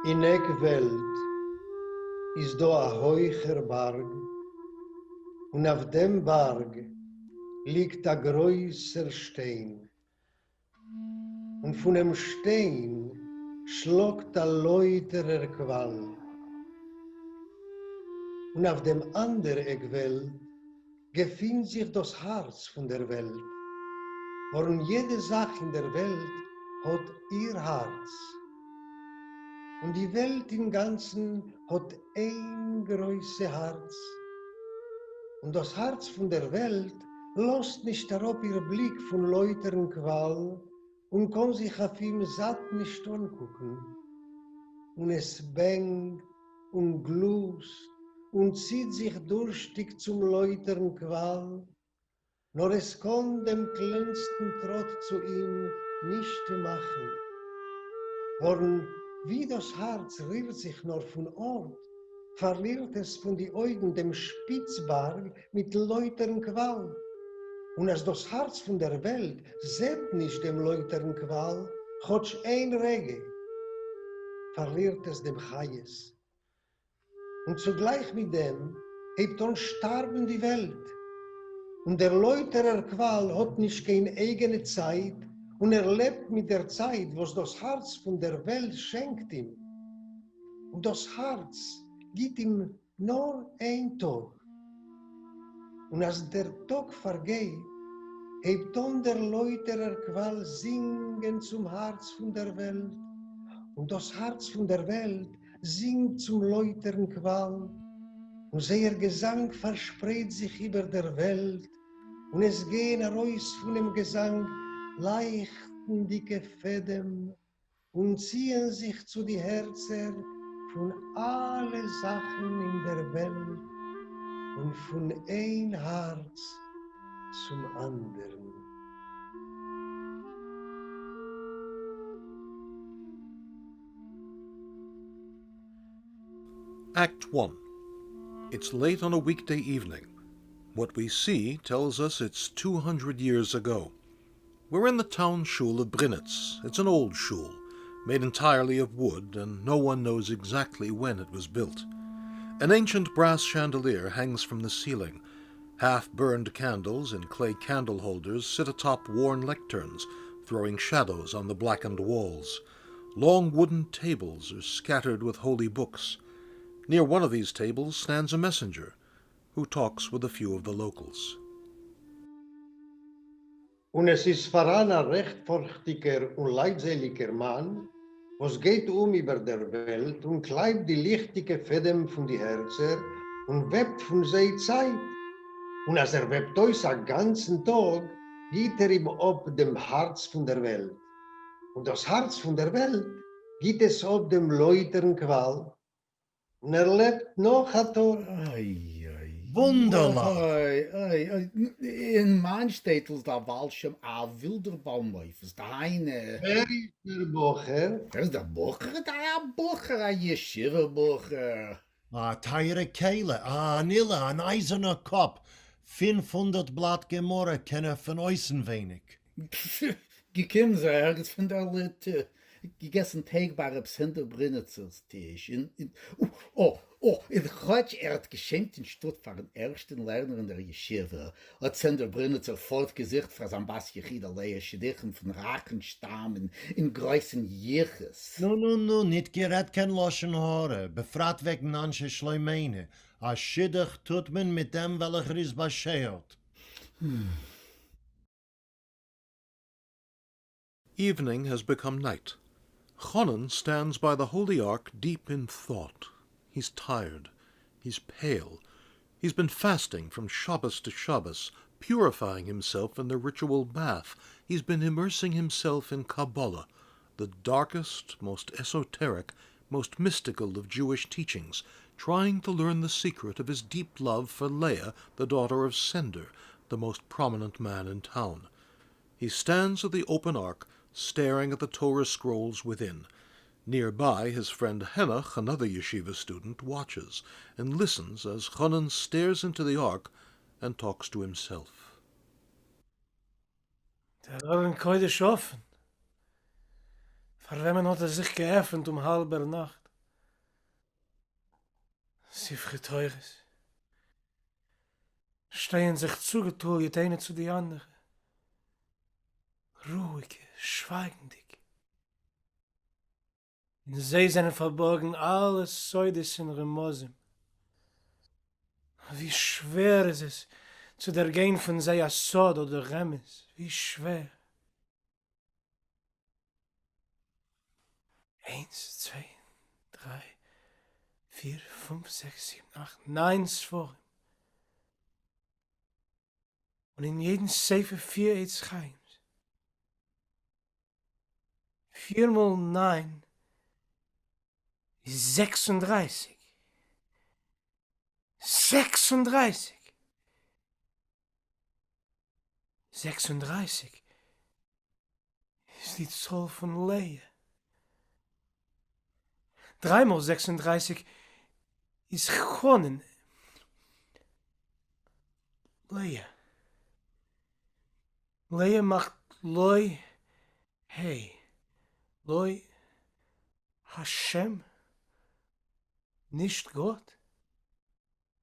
אין עק וועלט איז דא א הויכער בארג, און אויף דעם בארג ליגט א גרויסער שטיין, און פונעם שטיין שלאגט א לויטערער קוואל, און אויף דעם אנדער עק וועלט געפינט זיך דאס הארץ פון דער וועלט, ווארום יעדע זאך אין דער וועלט האט איר הארץ, און די וועלט אינגאנצן האט איין גרויסע הארץ, און דאס הארץ פון דער וועלט לאזט נישט אראפ איר בליק פון לויטערן קוואל, און קאן זיך אויף אים זאט נישט אנקוקן, און עס בענקט און גלוסט און ציט זיך דורשטיק צום לויטערן קוואל, נאר עס קאן דעם קלענסטן טראט צו אים נישט מאכן, ווארום ווי דאס הארץ רירט זיך נאר פון ארט, פארלירט עס פון די אויגן דעם שפיץ בארג מיט לויטערן קוואל, און אז דאס הארץ פון דער וועלט זעט נישט דעם לויטערן קוואל כאטש איין רגע, פארלירט עס דעם חיות, און צוגלייך מיט דעם הייבט אן שטארבן די וועלט, און דער לויטערער קוואל האט נישט קיין אייגענע צייט, און ער לעבט מיט דער צייט וואס דאס הארץ פון דער וועלט שענקט אים, און דאס הארץ גיט אים נאר איין טאג, און אז דער טאג פארגייט, הייבט אן דער לויטערער קוואל זינגען צום הארץ פון דער וועלט, און דאס הארץ פון דער וועלט זינגט צום לויטערן קוואל, און זייער געזאנג פארשפרייט זיך איבער דער וועלט, און עס גייען ארויס פונעם געזאנג לייכטנדיקע פעדעם און ציען זיך צו די הערצער פון אלע זאכן אין דער וועלט און פון איין הארץ צום אנדערן. Act 1 It's late on a weekday evening. What we see tells us it's 200 years ago. We're in the town shul of Brinitz. It's an old shul, made entirely of wood, and no one knows exactly when it was built. An ancient brass chandelier hangs from the ceiling. Half-burned candles in clay candle holders sit atop worn lecterns, throwing shadows on the blackened walls. Long wooden tables are scattered with holy books. Near one of these tables stands a messenger who talks with a few of the locals. און עס איז פאראן א רעכטפארכטיגער און לייטזעליגער מאן, וואס גייט אום איבער דער וועלט און קלייבט די ליכטיגע פעדעם פון די הערצער און וועבט פון זיי צייט, און אז ער וועבט אויס א גאנצן טאג, גיט ער אים אפ דעם הארץ פון דער וועלט, און דאס הארץ פון דער וועלט גיט עס אפ דעם לויטערן קוואל, און ער לעבט נאך א טאג. איי איי וואונדערליך! אוי אוי אוי, אין מיין שטעטל איז דא א בעל שם א ווילדער בעל מופת, דהיינו. ווער איז דער בחור? ווער איז דער בחור? א בחור א ישיבה בחור. א טייערע כלי, אן עילוי, אן אייזערנער קאפ, 500 בלאט גמרא קען ער פון אויסנווייניג. געקומען זיי ערגעץ פון דער ליטע, געגעסן טעג ביי רב סענדער בריניצער'ס טיש, און און כאטש ער האט געשמט אין שטאט פארן ערשטען לערנער אין דער ישיבה, האט סענדער בריניצער פארט געזוכט פאר זיין בת יחידה לאה שידוכים פון רייכן שטאם און גרויסן יחוס. נו נו נו, ניט גערעדט קיין לשון הרע, בפרט וועגן אנשי שלומינו, א שידוך טוט מען מיט דעם וועלכער איז באשערט. Evening has become night. Chanan stands by the holy ark deep in thought. He's tired. He's pale. He's been fasting from Shabbos to Shabbos, purifying himself in the ritual bath. He's been immersing himself in Kabbalah, the darkest, most esoteric, most mystical of Jewish teachings, trying to learn the secret of his deep love for Leah, the daughter of Sender, the most prominent man in town. He stands at the open ark, staring at the Torah scrolls within. Nearby, his friend Henoch, another yeshiva student, watches and listens as Chanan stares into the ark and talks to himself. דער ארון קודש אפן? פאר וועמען האט ער זיך געעפנט אום האלבער נאכט? ספרי תורות שטייען זיך צוגעטוליעט איינע צו די אנדערע, רואיגע, שווייגנדיג. אין זיי זענען פארבארגן אלע סודות און רמזים. ווי שווער איז עס צו דערגיין פון זיי א סוד אדער רמז, ווי שווער. איינס, צוויי, דריי, פיר, פינף, זעקס, זיבן, אכט, ניין ספרים. און אין יעדן ספר פיר עץ חיים'ס. פיר מאל ניין איז 36. 36! 36 איז די צאל פון לאה. דריי מאל 36 איז חנן. לאה. לאה מאכט לוי ה'. לוי השם? נישט גאט?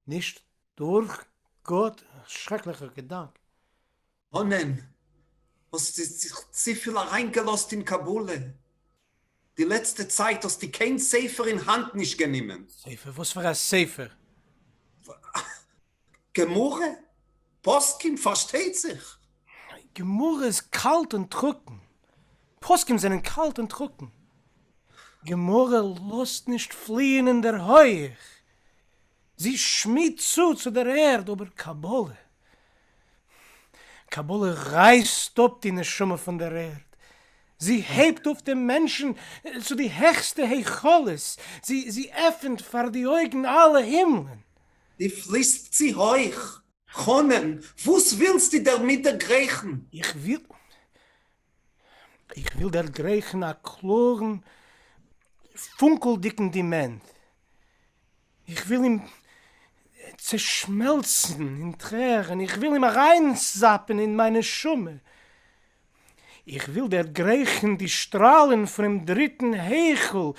נישט דורך גאט? שרעקליכער געדאנק. חנן, האסט זיך צופיל אריינגעלאזט אין קבלה. די לעצטע צייט האסטו קיין ספר אין האנט נישט גענומען. ספר? וואס פאר א ספר? גמרא? פוסקים פארשטייט זיך. גמרא איז קאלט און טרוקן. פוסקים זענען קאלט און טרוקן. גמרא לאזט נישט פליען אין דער הויך. זי שמידט צו צו דער ערד, אבער קבלה, קבלה רייסט אפ די נשמה פון דער ערד. זי הייבט אויף דעם מענטשן צו די העכסטע היכלות, זי זי עפנט פאר די אויגן אלע הימלען. דו פליסט צו הויך, חנן, וואס ווילסטו דערמיט דערגרייכן? איך וויל, איך וויל דערגרייכן א קלארן, פונקלדיגן דימענט. איך וויל אים צעשמעלצן אין טרערן, איך וויל אים אריינזאפן אין מיין נשמה. איך וויל דערגרייכן די שטראלן פונעם דריטן היכל.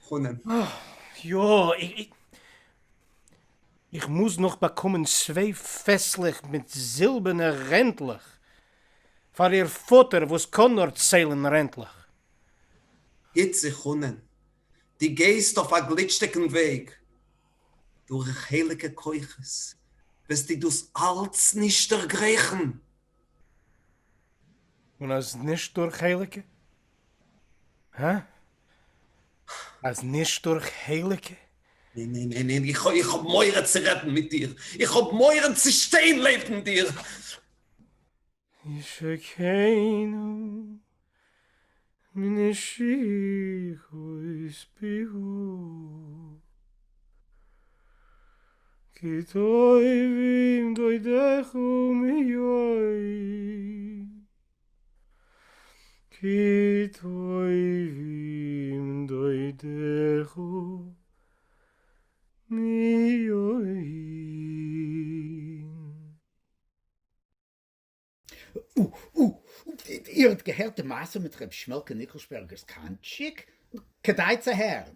חנן. יא, איך מוז נאך באקומען צוויי פעסלעך מיט זילבערנע רענדלעך פאר איר פאטער וואס קען נאר ציילן רענדלעך. היט זיך חנן, דו גייסט אויף א גליטשדיגן וועג, דורך הייליגע כוחות וועסטו דאס אלץ נישט דערגרייכן. און אז נישט דורך הייליגע? הא? אז נישט דורך הייליגע? ניין ניין ניין ניין, איך האב מורא צו רעדן מיט דיר, איך האב מורא צו שטיין לעבן דיר. ישקנו מנשיקות פיהו כי טובים דודיך מיין כי טובים דודיך מיין. איר האט געהערט די מעשה מיט ר' שמעלקע ניקלשבערגער'ס קאנטשיק? כדאי צו הערן.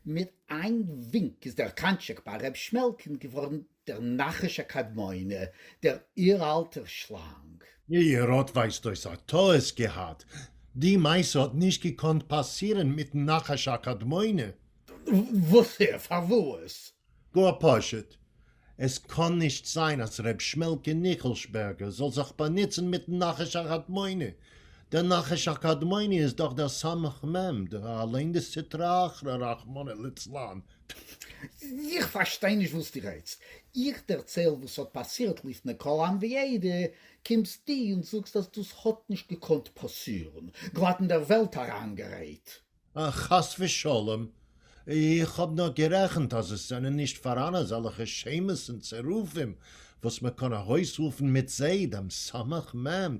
מיט איין ווינק איז דער קאנטשיק ביי ר' שמעלקע'ן געווארן דער נחש הקדמוני, דער אוראלטער שלאנג. איר האט ווייזט אויס א טעות געהאט, די מעשה האט נישט געקאנט פאסירען מיטן נחש הקדמוני. וואס הער? פארוואס? גאר פשוט, עס קאן נישט זיין אז ר' שמעלקע ניקלשבערגער זאל זיך באנוצן מיטן נחש הקדמוני, דער נחש הקדמוני איז דאך דער סמך מם, דער אליין די סטרא אחרא רחמנא ליצלן. איך פארשטיי נישט וואס דו רעדסט, איך דערצייל וואס האט פאסירט לפני כל עם ועדה, קומסט דו און זאגסט אז דאס האט נישט געקאנט פאסירן, גלאט אין דער וועלט אריינגערעדט. חס ושלום, איך האב נאר גערעכנט אז עס זענען נישט פאראן אזעלכע שמות און צירופים וואס מען קען ארויסרופן מיט זיי דעם סמך מם.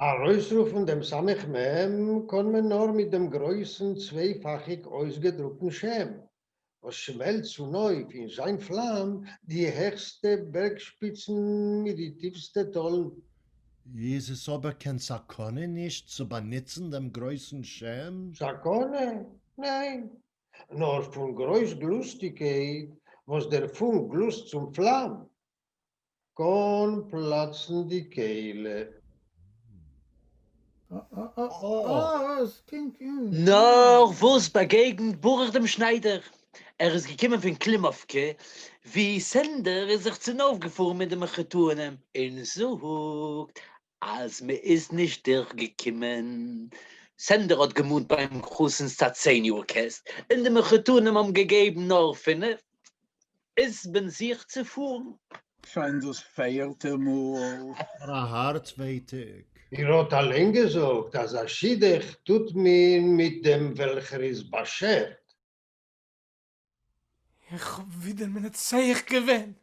ארויסרופן דעם סמך מם קען מען נאר מיט דעם גרויסן צווייפאכיג אויסגעדרוקטן שם, וואס שמעלצט צונויף אין זיין פלאם די העכסטע בערג-שפיצן מיט די טיפסטע טאלן. איז עס אבער קיין סכנה נישט צו באנוצן דעם גרויסן שם? סכנה? ניין. נאָר פֿון גרויס גלוסטיקייט, וואָס דער פֿונק גלוסט צום פֿלאַם, קאָן פּלאַצן די כּלי. נאָר וואָס באַגעגנט ברוך דעם שנײַדער. ער איז געקומען פֿון קלימאָווקע, וווּ סענדער איז זיך צונויפֿגעפֿאָרן מיט די מחותּנים, און זאָגט, אַז מע איז נישט דורכגעקומען. סענדער האָט געמאָנט בײַם חתנס צד צען יאָר קעסט, און די מחותּנים האָבן געגעבן נאָר פֿינף. איז מען זיך צעפֿאָרן. שוין דאס פערטע מאל. פאר א הארצווייטאג. איר האט אליין געזאגט אז א שידוך טוט מען מיט דעם וועלכער איז באשערט. איך האב ווידער מנצח געווען.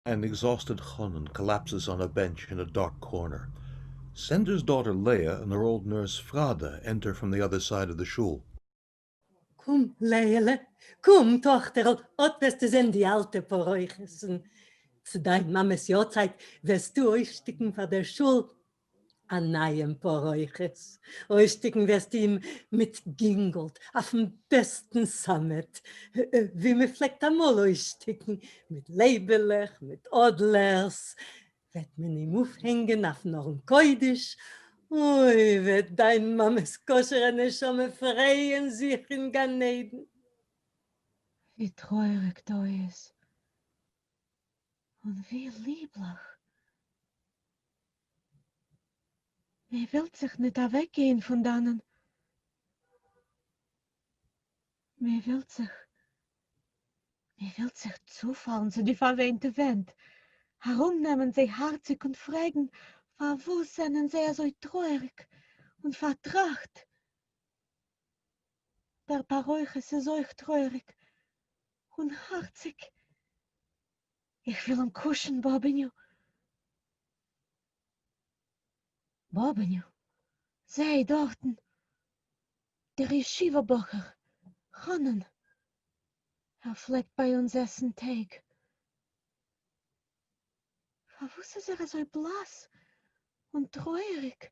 An exhausted Chanan collapses on a bench in a dark corner. Sender's daughter Leah and her old nurse Frada enter from the other side of the shul. קום, לאהלע, קום, טאָכטערל, אָט וועסטו זען די אַלטע פּרוכתן. צו דײַן מאַמעס יאָרצײַט וועסטו אויסשטיקן פֿאַר דער שול אַ נײַעם פּרוכת. אויסשטיקן וועסטו אים מיט גינגאָלד, אויפֿן בעסטן סאַמעט, ווי מע פֿלעגט אַ מאָל אויסשטיקן, מיט לייבעלעך, מיט אָדלערס. וועט מען אים אויפהענגען אויפן ארון קודש, אוי וועט דיין מאמע'ס כשר'ע נשמה פרייען זיך אין גן עדן. ווי טרויעריג דא איז, און ווי ליבליך. מיר ווילט זיך ניט אוועקגעהן פון דאנען. מיר ווילט זיך, מיר ווילט זיך צופאלן צו די פארוויינטע ווענט, ארומנעמען זיי הארציג און פרעגן, פארוואס זענען זיי אזוי טרויעריג און פארטראכט? דער פרוכת איז אויך טרויעריג און הארציג. איך וויל אים קושן, באבעניו. באבעניו, זע דארטן, דער ישיבה בחור, חנן, ער פלעגט ביי אונז עסן טייג. פארוואס איז ער אזוי בלאס און טרויעריג?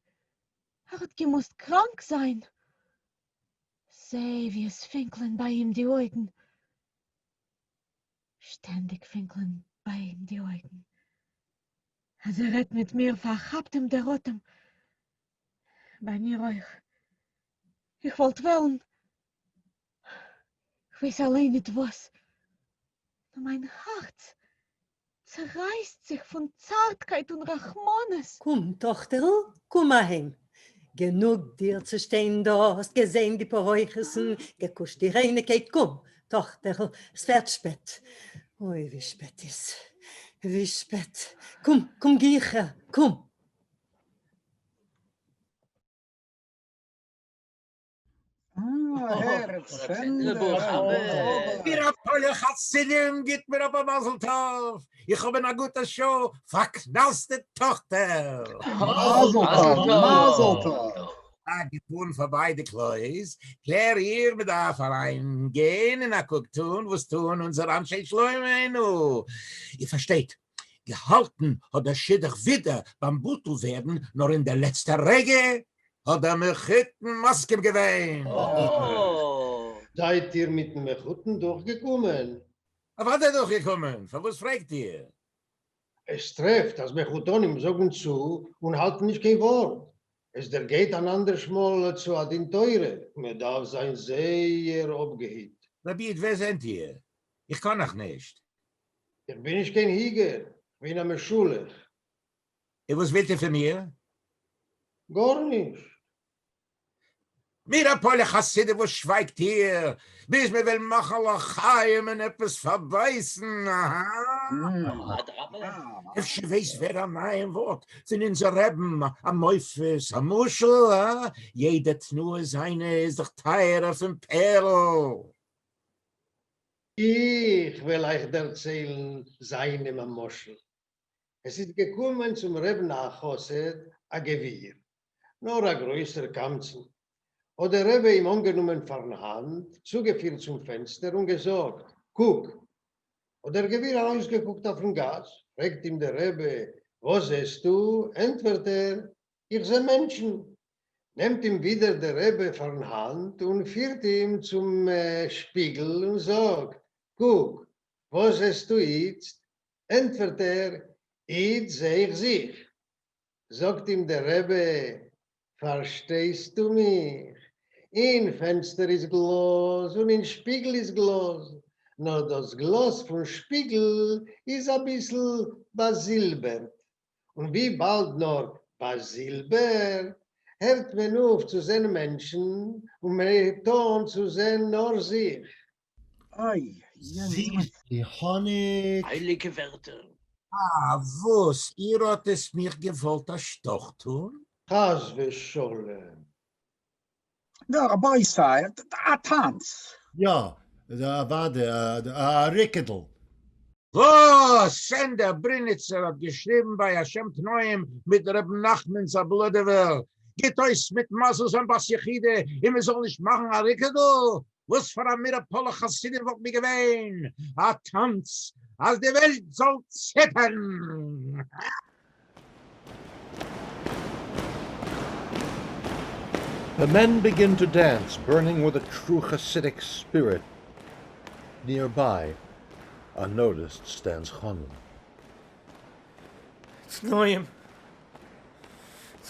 ער האט געמוזט קראנק זיין. זע ווי עס פינקלען ביי אים די אויגן. שטענדיג פינקלען ביי אים די אויגן. אז ער רעדט מיט מיר פארכאפט אים דער אטעם. ביי מיר אויך. איך וואלט וועלן, כ'ווייס אליין ניט וואס, נאר מיין הארץ צערייסט זיך פון צארטקייט און רחמנות. קום, טאכטערל, קום אהיים. גענוג דיר צו שטיין דא, האסט געזען די פרוכת'ן, געקושט די רייניקייט, קום, טאכטערל, ס'ווערט שפעט. אוי, ווי שפעט איז, ווי שפעט. קום, קום גיכער, קום. מיר א פאלע חסידים גיט מיר אפ א מזל טוב, איך האב אין א גוטע שעה פארקנס'טע טאכטער. מזל טוב, מזל טוב. א געפארן פארביי די קלויז, קלער איך מ'דארף אריין גיין און א קוק טאן וואס טוען אונזער אנשי שלומינו, איר פארשטייט, געהאלטן האט דער שידוך ווידער ביים בטל ווערן, נאר אין דער לעצטער רגע האט דער מחותן מסכים געווען. זייט איר מיטן מחותן דורכגעקומען? אוודאי דורכגעקומען, פארוואס פרעגט איר? עס טרעפט אז מחותנים זאגן צו און האלטן נישט קיין ווארט, עס דערגייט אן אנדערש מאל צו א דין תורה, מען דארף זיין זייער אפגעהיט. רבי איד ווער זענט איר? איך קאן אייך נישט. איך בין נישט קיין היגער, כ'בין א משולח. און וואס ווילט איר פון מיר? גארנישט. מיר א פאלע חסידים וואס שווייגט איר ביז מען וועל מאכן לחיים און עפעס פארבייסן, אהא? אפשר ווייסט ווער א נייעם ווארט פון אונזער רעבן, א מופת, א משל, הא? יעדע תנועה זיינע איז דאך טייערער פון פערל. איך וועל אייך דערציילן זיינעם א משל. עס איז געקומען צום רעבן א חסיד א גביר, נאר א גרויסער קמצן. האט דער רבי אים אנגענומען פארן האנט, צוגעפירט צום פענסטער און געזאגט, קוק! האט דער גביר ארויסגעקוקט אויפן גאס, פרעגט אים דער רבי, וואס זעסטו? ענטפערט ער, איך זע מענטשן. נעמט אים ווידער דער רבי פארן האנט און פירט אים צום שפיגל און זאגט, קוק, וואס זעסטו איצט? ענטפערט ער, איצט זע איך זיך. זאגט אים דער רבי, פארשטייסטו מיך? אין פענסטער איז גלאז און אין שפיגל איז גלאז, נאר דאס גלאז פון שפיגל איז אביסל באזילבערט, און ווי באלד נאר באזילבערט, הערט מען אויף צו זען מענטשן און מען הייבט אן צו זען נאר זיך. איי, יענע זיס ווי האניג. הייליגע ווערטער. אה, וואס, איר האט עס מיך געוואלט א שטאך טאן? חס ושלום. נא, רבותי, א טאנץ! יא, אוודאי, א ריקעדל. וואס? סענדער בריניצער האט געשריבן ביי השם תנאים מיט ר' נחמן זאבלודעווער, גיט אויס מיט מזל זיין בת יחידה און מען זאל נישט מאכן א ריקעדל? וואס פאר א מירפאלע חסידים וואלט מיר געווען? א טאנץ אז די וועלט זאל ציטערן! The men begin to dance, burning with a true Hasidic spirit. Nearby, unnoticed, stands Chanan. תנאים!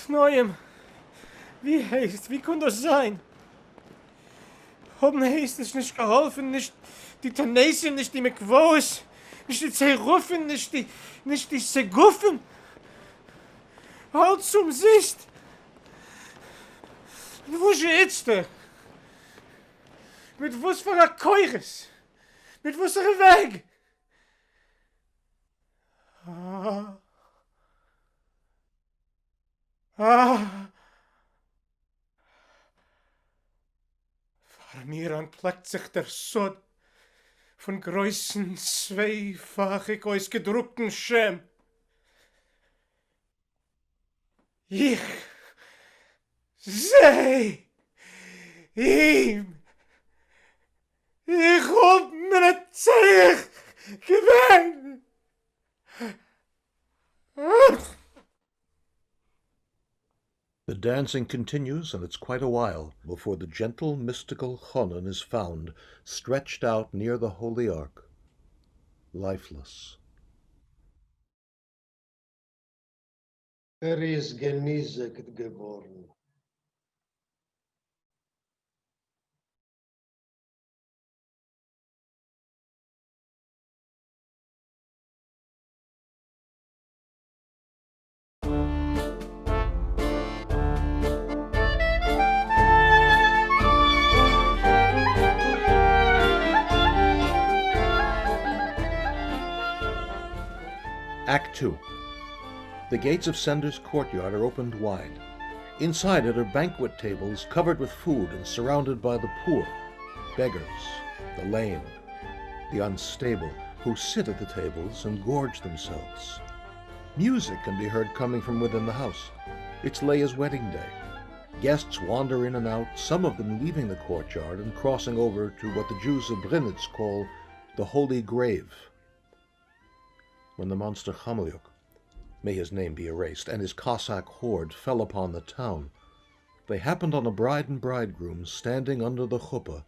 תנאים! ווי הייסט? ווי קאן דאס זיין? האבן הייסט עס נישט געהאלפן נישט די תעניתים נישט די מקוואות נישט די צירופים נישט די נישט די סיגופים אלץ אומזיסט און וואס זשע איצטער מיט וואס פאר א כוחות מיט וואסערע וועג אה אה. פאר מיר אנטפלעקט זיך דער סוד פון גרויסן צווייפאכיג אויסגעדרוקטן שם. איך זע אים! איך האב מנצח געווען! The dancing continues, and it's quite a while before the gentle, mystical Chanan is found stretched out near the holy ark, lifeless. ער איז געניזקט געווארן. Act 2. The gates of Sender's courtyard are opened wide. Inside it are banquet tables covered with food and surrounded by the poor, beggars, the lame, the unstable, who sit at the tables and gorge themselves. Music can be heard coming from within the house. It's Leah's wedding day. Guests wander in and out, some of them leaving the courtyard and crossing over to what the Jews of Brinitz call the Holy Grave. When the monster Khomyuk, may his name be erased, and his Cossack horde fell upon the town, they happened on a bride and bridegroom standing under the chuppah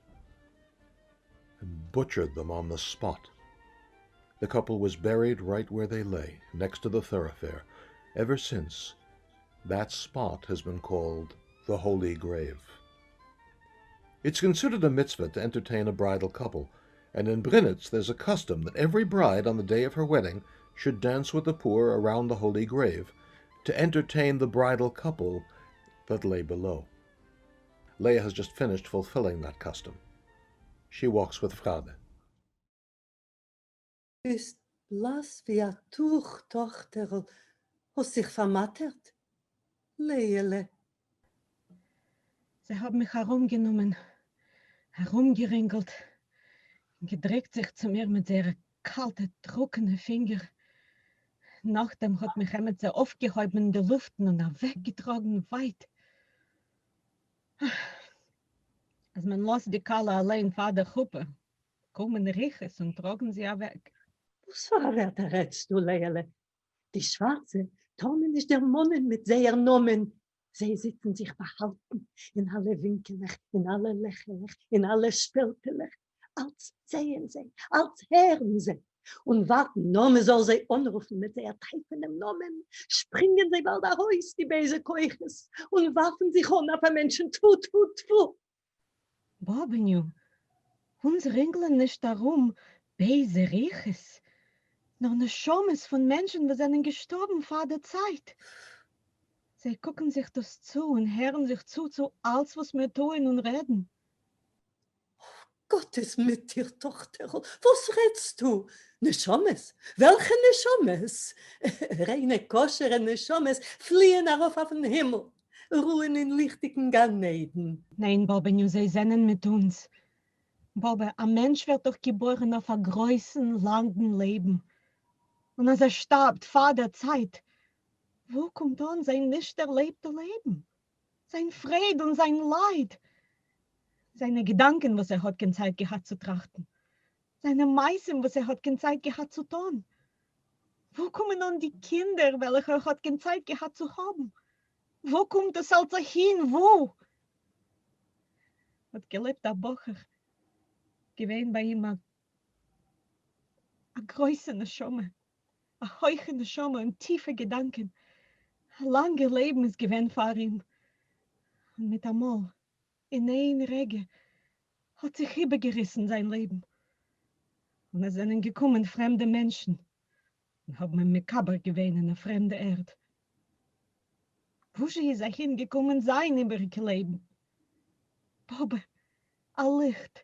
and butchered them on the spot. The couple was buried right where they lay, next to the thoroughfare. Ever since, that spot has been called the Holy Grave. It's considered a mitzvah to entertain a bridal couple, and in Brinitz there's a custom that every bride on the day of her wedding should dance with the poor around the holy grave to entertain the bridal couple that lay below. Leah has just finished fulfilling that custom. She walks with Frade. ביסט בלאס ווי א טוך, טאכטערל, האסט זיך פארמאטערט, לאה'לע. זיי האבן מיך ארומגענומען, ארומגערינגלט און געדריקט זיך צו מיר מיט זייערע קאלטע טרוקענע פינגער. נאכדעם האט מיך עמיצער אויפגעהויבן אין די לופטן און אוועקגעטראגן ווייט. אז מען לאזט די כלה אליין פאר דער חופה, קומען רוחות און טראגן זי אוועק. וואס פאר א ווערטער רעדסטו, לאה'לע? די שווארצע טאר מען נישט דערמאנען מיט זייער נאמען. זיי זיצן זיך באהאלטן אין אלע ווינקעלעך, אין אלע לעכעלעך, אין אלע שפעלטעלעך, אלץ זעען זיי, אלץ הערן זיי, און ווארטן נאר מען זאל זיי אנרופן מיט זייער טרייפענעם נאמען, שפרינגען זיי באלד ארויס, די בייזע כוחות, און ווארפן זיך אן אויף א מענטשן, טפו טפו טפו! באָבעניו, אונדז רינגלען נישט אַרום בייזע רוחות, נאָר נשמות פֿון מענטשן וואָס זענען געשטאָרבן פֿאַר דער צײַט. זיי קוקן זיך דאָס צו און הערן זיך צו צו אַלץ וואָס מיר טוען און רעדן. גאָט איז מיט דיר, טאָכטערל, וואָס רעדסטו? נשמות? וועלכע נשמות? ריינע כּשרע נשמות פֿליִען אַרויף אויפֿן הימל. רוען אין ליכטיגן גן עדן. ניין באבעניו זיי זענען מיט אונז. באבע, א מענטש ווערט דאך געבוירן אויף א גרויסן לאנגן לעבן, און אז ער שטארבט פאר דער צייט, וואו קומט אן זיין נישט דערלעבטע לעבן? זיין פרייד און זיין לייד? זיינע געדאנקען וואס ער האט קיין צייט געהאט צו טראכטן? זיינע מעשים וואס ער האט קיין צייט געהאט צו טון? וואו קומען אן די קינדער וועלכע ער האט קיין צייט געהאט צו האבן? וואו קומט דאס אלץ אהין? וואו? האט געלעבט א בחור, געווען ביי אים א א גרויסע נשמה, א הויכע נשמה און טיפע געדאנקען, א לאנגע לעבן איז געווען פאר אים, און מיטאמאל, אין איין רגע, האט זיך איבערגעריסן זיין לעבן, און עס זענען געקומען פרעמדע מענטשן און האבן אים מקבר געווען אין א פרעמדע ערד. וואו-זשע איז אהין געקומען זיין איבעריגע לעבן? באבע, א ליכט,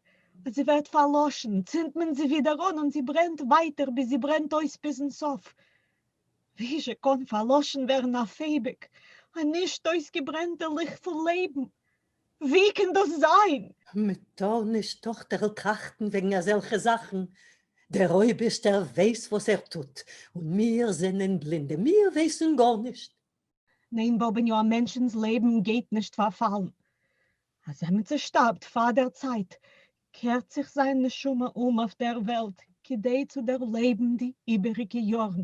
אז זי ווערט פארלאשן, צינדט מען זי ווידער אן און זי ברענט ווייטער ביז זי ברענט אויס ביזן סוף. ווי-זשע קאן פארלאשן ווערן אויף אייביג א נישט אויסגעברענטע ליכט פון לעבן? ווי קען דאס זיין? מען טאר נישט טאכטערל טראכטן וועגן אזעלכע זאכן, דער אויבערשטער ווייס וואס ער טוט, און מיר זענען בלינדע, מיר ווייסן גארנישט. ניין באבעניו א מענטשנס לעבן גייט נישט פארפאלן, אז עמיצער שטארבט פאר דער צייט קערט זיך זיין נשמה אום אויף דער וועלט כדי צו דערלעבן די איבעריגע יארן.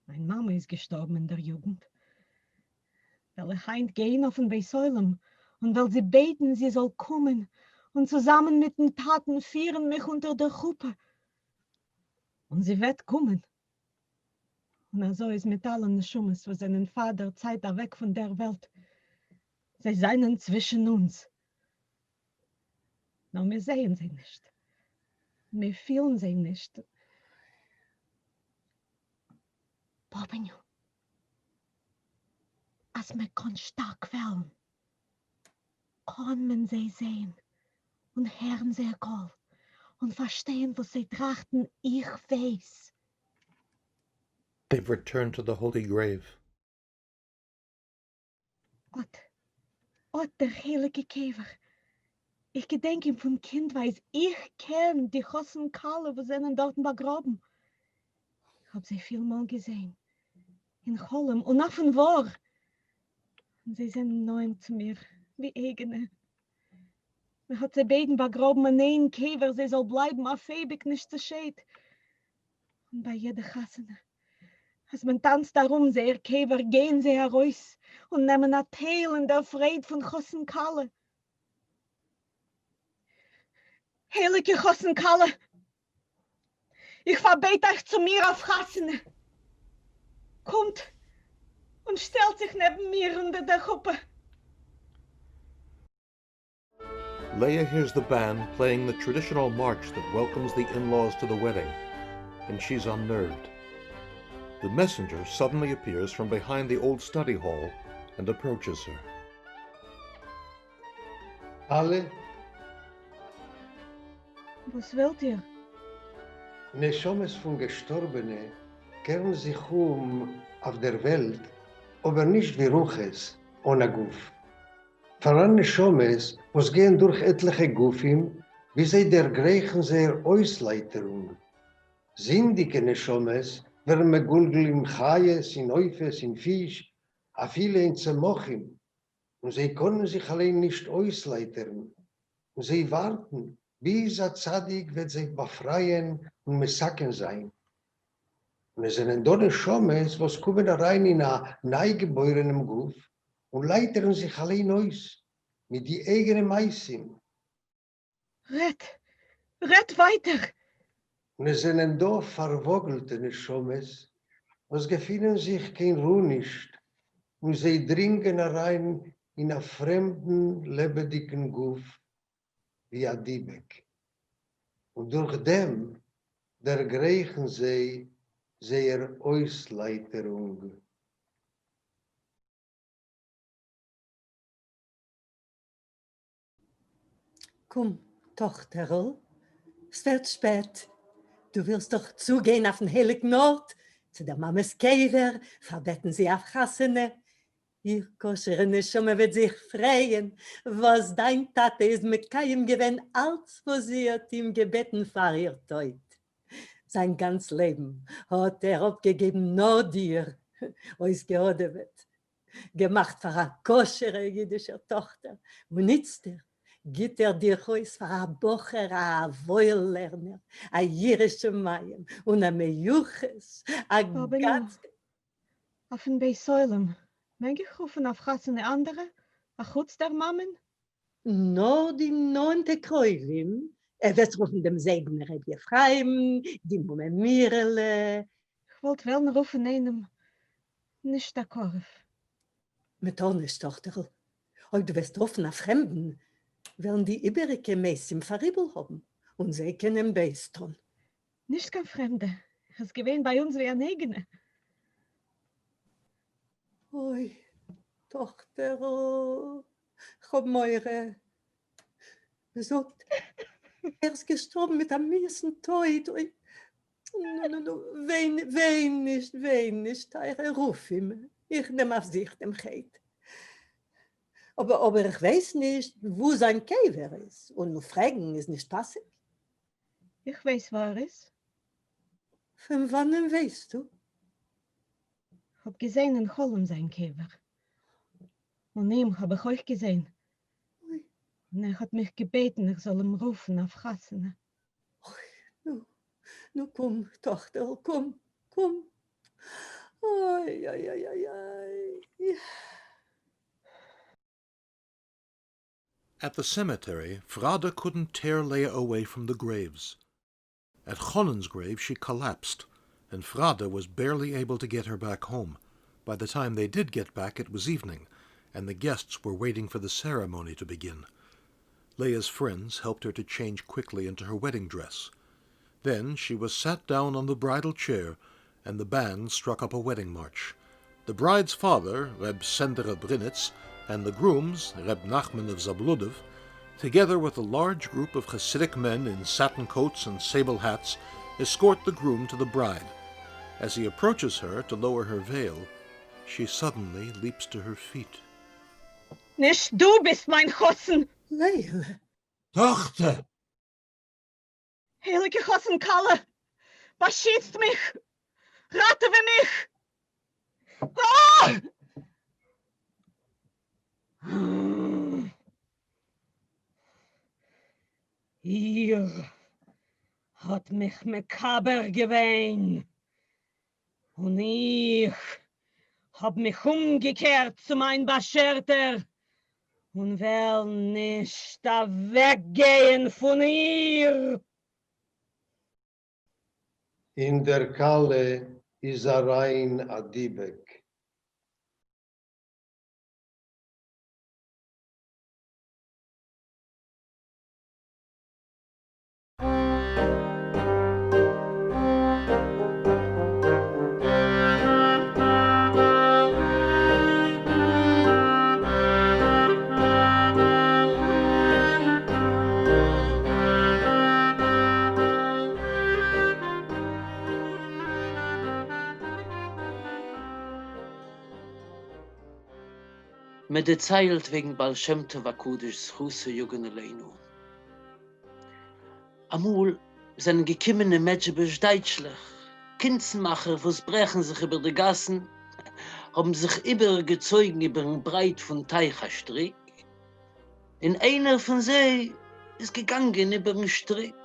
מיין מאמע איז געשטארבן אין דער יוגנט, וועל איך היינט גיין אויפן בית עולם און וועל זי בעטן זי זאל קומען און צוזאמען מיטן טאטן פירן מיך אונטער דער חופה, און זי וועט קומען. און אזוי איז מיט אלע נשמות וואס זענען פאר דער צייט אוועק פון דער וועלט, זיי זענען צווישן אונז, נאר מיר זעען זיי נישט, מיר פילן זיי נישט. באבעניו, אז מען קאן שטארק וועלן, קאן מען זיי זען און הערן זייער קול און פארשטיין וואס זיי טראכטן, איך ווייס. They've returned to the holy grave. אָט, אָט דער הײליקער קבֿר! איך געדענק אים פֿון קינדװײַז. איך קען די חתן-כּלה, װאָס זענען דאָרטן באַגראָבן. איך האָב זײ פֿיל מאָל געזען אין חלום און אױפֿן װאָר, און זײ זענען נאָענט צו מיר, װי אײגענע. מע האָט זײ בײדן באַגראָבן אין אײן קבֿר, זײ זאָל בלײַבן אױף אײביק נישט צעשײדט. און בײַ יעדע חתונה, אז מען טאנצט ארום זייער קבר גייען זיי ארויס און נעמען א טייל אין דער פרייד פון חתן כלה. הייליגע חתן כלה, איך פארבעט אייך צו מיר אויף חתונה. קומט און שטעלט זיך נעבן מיר אונטער דער חופה. Leah hears the band playing the traditional march that welcomes the in-laws to the wedding, and she's unnerved. The messenger suddenly appears from behind the old study hall and approaches her. אלע? וואס ווילט איר? נשמות פון געשטארבענע קערן זיך אום אויף דער וועלט, אבער נישט ווי רוחות אן א גוף. פאראן נשמות וואס גייען דורך עטליכע גופים ביז זיי דערגרייכן זייער אויסלייטערונג. זינדיגע נשמות ווערן מגולגל אין חיות, אין עופות, אין פיש, אפילו אין צמחים, און זיי קענען זיך אליין נישט אויסלייטערן, און זיי ווארטן ביז א צדיק וועט זיי באפרייען און מתקן זיין. און עס זענען דא נשמות וואס קומען אריין אין א ניי-געבוירענעם גוף און לייטערן זיך אליין אויס מיט די אייגענע מעשים. רעדט, רעדט ווייטער! און עס זענען דא פארוואגלטע נשמות וואס געפינען זיך קיין רו נישט, און זיי דרינגען אריין אין א פרעמדן לעבעדיגן גוף ווי א דיבוק, און דורך דעם דערגרייכן זיי זייער אויסלייטערונג. קום, טאָכטערל, ס'ווערט שפּעט. דו ווילסט דאָך צוגיין אויפֿן הייליקן אָרט, צו דער מאַמעס קבֿר, פֿאַרבעטן זי אויף חתונה. איר כּשרע נשמה וועט זיך פֿרייען, וואָס דײַן טאַטע איז מקיים געווען אַלץ, וואָס זי האָט אים געבעטן פֿאַר איר טויט. זײַן גאַנץ לעבן האָט ער אָפּגעגעבן נאָר דיר, אויסגעהאָדעוועט, געמאכט פאר א כשר'ע אידישער טאכטער, און איצטער גיט ער דיך אויס פאר א בחור א וואויל לערנער, א ירא שמים און א מיוחס, א גאנץ. אויפן בית עולם מעג איך רופן אויף חתונה אנדערע אחוץ דער מאמען? נאר די נאענטע קרובים, וועסט רופן דעם זיידן ר' אפרים, די מומע מירעלע. כ'וואלט וועלן רופן איינעם נישט א קרוב. מ'טאר נישט, טאכטערל. אויב דו וועסט רופן א פרעמדן, וועלן די איבעריגע מתים פאראיבל האבן, און זיי קענען בייז טון. נישט קיין פרעמדע, ער איז געווען ביי אונז ווי אן אייגענע. אוי, טאכטערל, כ'האב מורא. מ'זאגט, ער איז געשטארבן מיט א מיאוס'ן טויט. אוי, נו נו נו, וויין, וויין נישט, וויין נישט, טייערע, רוף אים, איך נעם אויף זיך דעם חטא. אבער, אבער איך ווייס נישט וואו זיין קבר איז, און פרעגן איז נישט פאסיג. איך ווייס וואו ער איז. פון וואנען ווייסטו? כ'האב געזען אין חלום זיין קבר. און אים האב איך אויך געזען. און ער האט מיך געבעטן איך זאל אים רופן אויף חתונה. אוי, נו, נו קום, טאכטערל, קום, קום. אוי, אוי, אוי, אוי, אוי. At the cemetery, Frada couldn't tear Leah away from the graves. At Chonen's grave she collapsed, and Frada was barely able to get her back home. By the time they did get back, it was evening, and the guests were waiting for the ceremony to begin. Leah's friends helped her to change quickly into her wedding dress. Then she was sat down on the bridal chair, and the band struck up a wedding march. The bride's father, Reb Sender of Brinitz, and the groom's, Reb Nachman of Zabludov, together with a large group of Hasidic men in satin coats and sable hats, escort the groom to the bride. As he approaches her to lower her veil, she suddenly leaps to her feet. נישט דו ביסט מיין חתן! לאה'לע! טאָכטער! הייליגע חתן כלה! באשיצט מיך! ראטעווע מיך! אה! איר האט מיך מקבר געווען, און איך האב מיך אומגעקערט צו מיין באשערטער, און וועל נישט אוועקגייען פון איר. אין דער כלה איז אריין א דיבוק. מען דערציילט וועגן בעל שם טוב הקדוש זכותו יגן עלינו. אמאל זענען געקומען אין מעזשיבוזש דייטשלעך, קונצנמאכער וואס ברעכן זיך איבער די גאסן, האבן זיך איבערגעצויגן איבערן ברייט פון טייך א שטריק, און איינער פון זיי איז געגאנגען איבערן שטריק.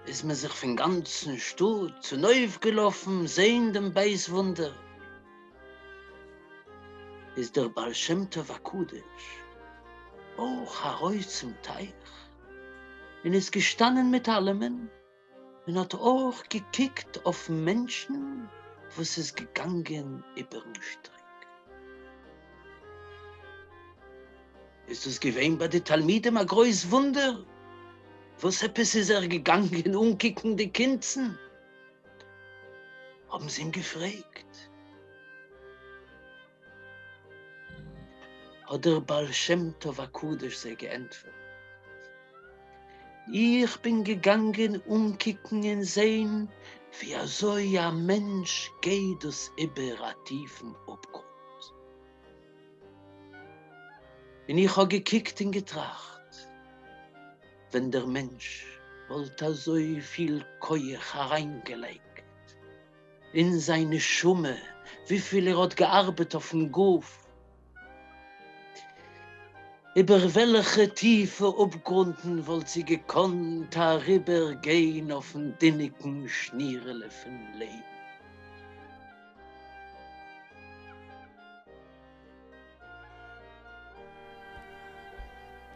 איז מען זיך פון גאנצן שטאט צונויפגעלאפן זען דעם בית וואונדער. איז דער בעל שם טוב הקדוש אויך ארויס צום טייך און איז געשטאנען מיט אלעמען און האט אויך געקוקט אויפן מענטשן וואס איז געגאנגען איבערן שטריק. איז דאס געווען ביי די תלמידים א גרויס וואונדער, וואס עפעס איז ער געגאנגען אנקוקן די קונצן? האבן זיי אים געפרעגט. האט דער בעל שם טוב הקדוש זיי געענטפערט, איך בין געגאנגען אנקוקן און זען ווי אזוי א מענטש גייט דאס איבער א טיפן אפגרונט. און איך האב געקוקט און געטראכט, ווען דער מענטש וואלט אזויפיל כח אריינגעלייגט אין זיין נשמה וויפיל ער האט געארבעט אויפן גוף, איבער וועלכע טיפע אפגרונטן וואלט זי געקאנט אריבערגיין אויפן דיניקן שנירעלע פון לעבן?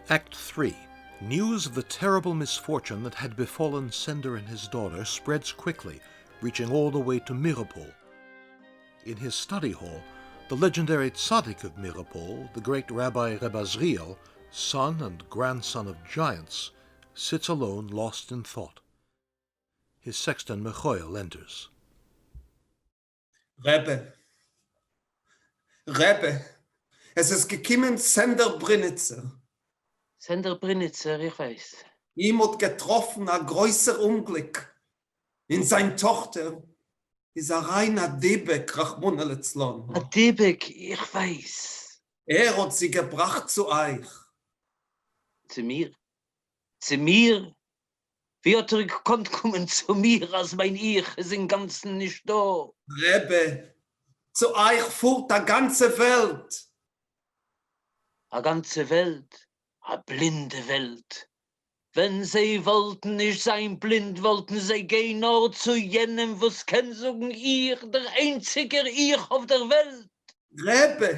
Act 3 News of the terrible misfortune that had befallen Sender and his daughter spreads quickly, reaching all the way to Miropol. In his study hall, the legendary tzaddik of Miropol, the great Rabbi Reb Azriel, son and grandson of giants, sits alone lost in thought. His sexton Michoel enters. רבי! רבי! עס איז געקומען סענדער בריניצער. סענדער בריניצער, איך ווייס. אים האט געטראפן א גרויסער אומגליק, אין זיין טאכטער איז אריין א דיבוק רחמנא לצלן. א דיבוק, איך ווייס. ער האט זי געבראכט צו אייך. צו מיר? צו מיר? ווי האט ער געקאנט קומען צו מיר אז מיין איך איז אינגאנצן נישט דא? רבי, צו אייך פארט א גאנצע וועלט! א גאנצע וועלט? א בלינדע וועלט! ווען זיי וואלטן נישט זיין בלינד וואלטן זיי גיין נאר צו יענעם וואס קען זאגן איך, דער איינציגער איך אויף דער וועלט! רבי,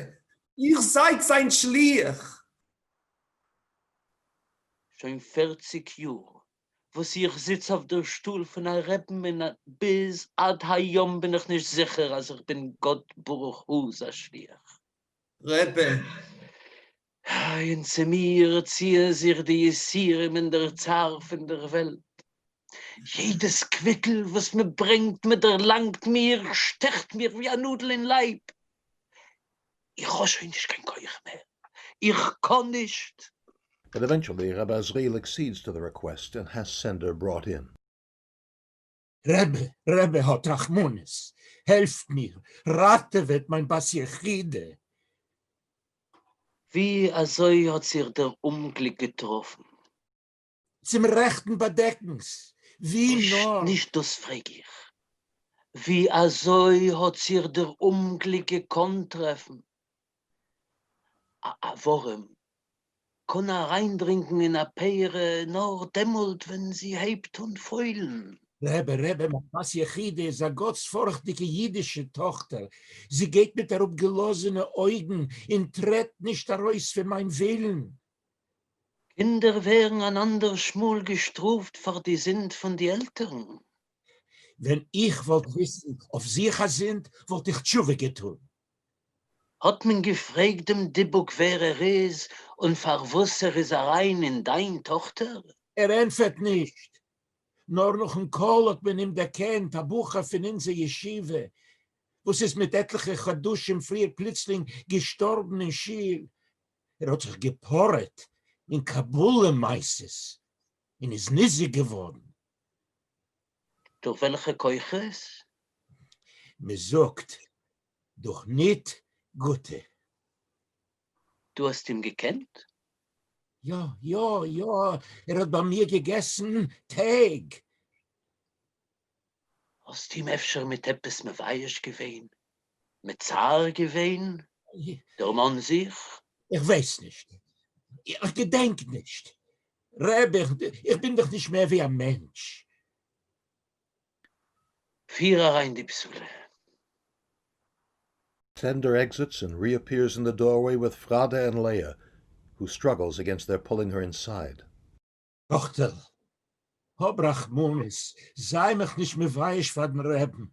איר זייט זיין שליח! שוין פערציג יאר וואס איך זיץ אויף דער שטול פון א רעבן און ביז עד היום בין איך נישט זיכער אז איך בין גאט ברוך הוא'ס א שליח. רבי. און צו מיר ציען זיך די יסורים און דער צער פון דער וועלט. יעדעס קוויטל וואס מען ברענגט, מען דערלאנגט מיר, שטעכט מיר ווי א נאדל אין לייב. איך האב שוין נישט קיין כח מער, איך קאן נישט. But eventually Reb Azriel accedes to the request and has Sender brought in. רבי, רבי האט רחמנות, העלפט מיר, ראטעוועט מיין בת יחידה. ווי אזוי האט זיך דער אומגליק געטראפן? צום רעכטן באדעקנס, ווי נאר. נישט דאס פרעג איך. ווי אזוי האט זיך דער אומגליק געקאנט טרעפן? א ווארעם קען אריינדרינגן אין א פרי נאר דעמאלט ווען זי הייבט אן פוילן. רבי, רבי, מיין בת יחידה איז א גאטספארכטיגע אידישע טאכטער, זי גייט מיט אראפגעלאזענע אויגן און טרעט נישט ארויס פון מיין ווילן. קינדער ווערן אן אנדערש מאל געשטראפט פאר די זינד פון די עלטערן. ווען איך וואלט וויסן אויף זיך א זינד וואלט איך תשובה געטון. האט מען געפרעגט דעם דיבוק ווער ער איז און פארוואס ער איז אריין אין דיין טאכטער? ער ענטפערט נישט. נאר נאכן קול האט מען אים דערקענט, א בחור פון אונזער ישיבה וואס איז מיט עטליכע חדשים פריער פלוצלינג געשטארבן אין שול. ער האט זיך געפארעט אין קבלה מעשות און איז ניזוק געווארן. דורך וועלכע כוחות? מען זאגט דורך ניט גוטע. דו האסט אים געקענט? יא, יא, יא, ער האט ביי מיר געגעסן טעג. האסט אים אפשר מיט עפעס מבייש געווען? מצער געווען? דערמאן זיך. איך ווייס נישט. איך געדענק נישט. רבי, איך בין דאך נישט מער ווי א מענטש. פיר אריין די בתולה. Sender exits and reappears in the doorway with Frada and Leah, who struggles against their pulling her inside. טאָכטער, האָב רחמנות, זײַ מיך נישט מבֿייש פֿאַר דעם רבין.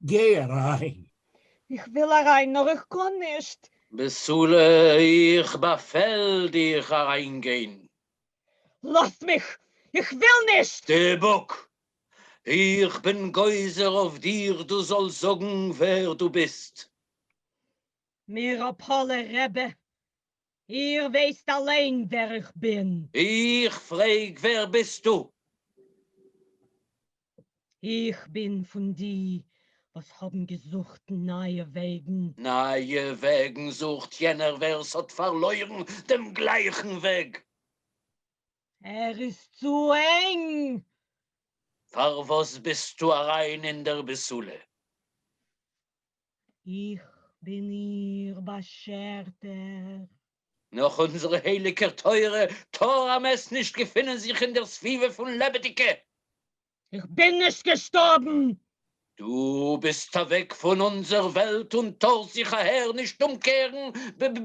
גיי אַרײַן. איך וויל אַרײַן, נאָר איך קאָן נישט. בתולה, איך באַפֿעל דיך אַרײַנגיין. לאָזט מיך! איך וויל נישט! דיבוק, איך בין גוזר אויף דיר דו זאָלסט זאָגן ווער דו ביסט. מיראָפּאָלער רבי, איר ווייסט אליין ווער איך בין. איך פרעג ווער ביסטו? איך בין פון די וואס האבן געזוכט נייע וועגן. נייע וועגן זוכט יענער ווער ס'האט פארלוירן דעם גלייכן וועג. ער איז צו ענג! פארוואס ביסטו אריין אין דער בתולה? איך בין איר באַשערטער. נאָך אונדזער הײליקער תּורה טאָר אַ מת נישט געפֿינען זיך אין דער סבֿיבֿה פֿון לעבעדיקע. איך בין נישט געשטאָרבן. דו ביסט אַװעק פֿון אונדזער װעלט און טאָרסט זיך אַהער נישט אומקערן,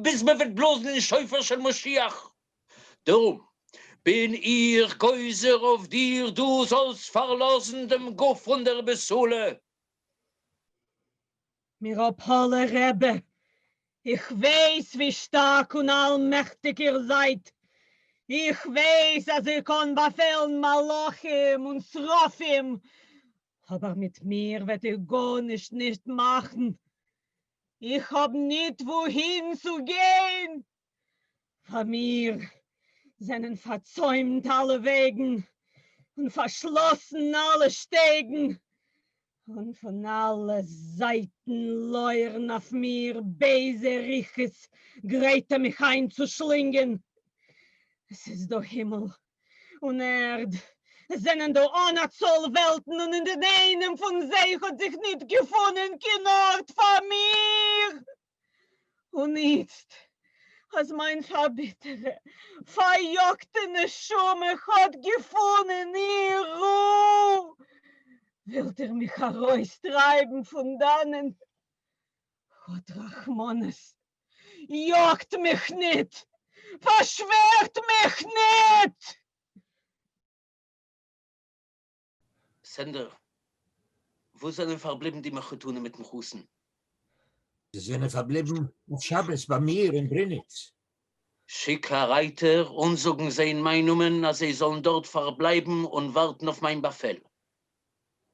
ביז מע װעט בלאָזן אין שופֿר של משיח. דערום בין איך גוזר אױף דיר, דו זאָלסט פֿאַרלאָזן דעם גוף פֿון דער בתולה. מיראפאלער רבי, איך ווייס ווי שטארק און אלמעכטיג איר זייט, איך ווייס אז איר קאנט באפעלן מלאכים און שרפים, אבער מיט מיר וועט איר גארנישט נישט מאכן, איך האב ניט וואוהין צו גיין, פאר מיר זענען פארצוימט אלע וועגן און פארשלאסן אלע שטעגן, און פון אלע זייטן לויערן אויף מיר בייזע רוחות גרייטע מיך איינצושלינגען. עס איז דא הימל און ערד, עס זענען דא אן א צאל וועלטן און אין איינעם פון זיי האט זיך ניט געפונען קיין ארט פאר מיר. און איצט, אַז מײַן פֿאַרביטערע, פֿאַריאָגטע נשמה האָט געפֿונען איר רו, ווילט איר מיך אַרויסטרײַבן פֿון דאַנען? האָט רחמנות, יאָגט מיך ניט, פֿאַרשווערט מיך ניט! סענדער, וואו זענען פארבליבן די מחותנים מיטן חתן? זיי זענען פארבליבן אויף שבת ביי מיר אין בריניץ. שיק א רייטער אנזאגן זיי אין מיין נאמען אז זיי זאלן דארט פארבלייבן און ווארטן אויף מיין באפעל.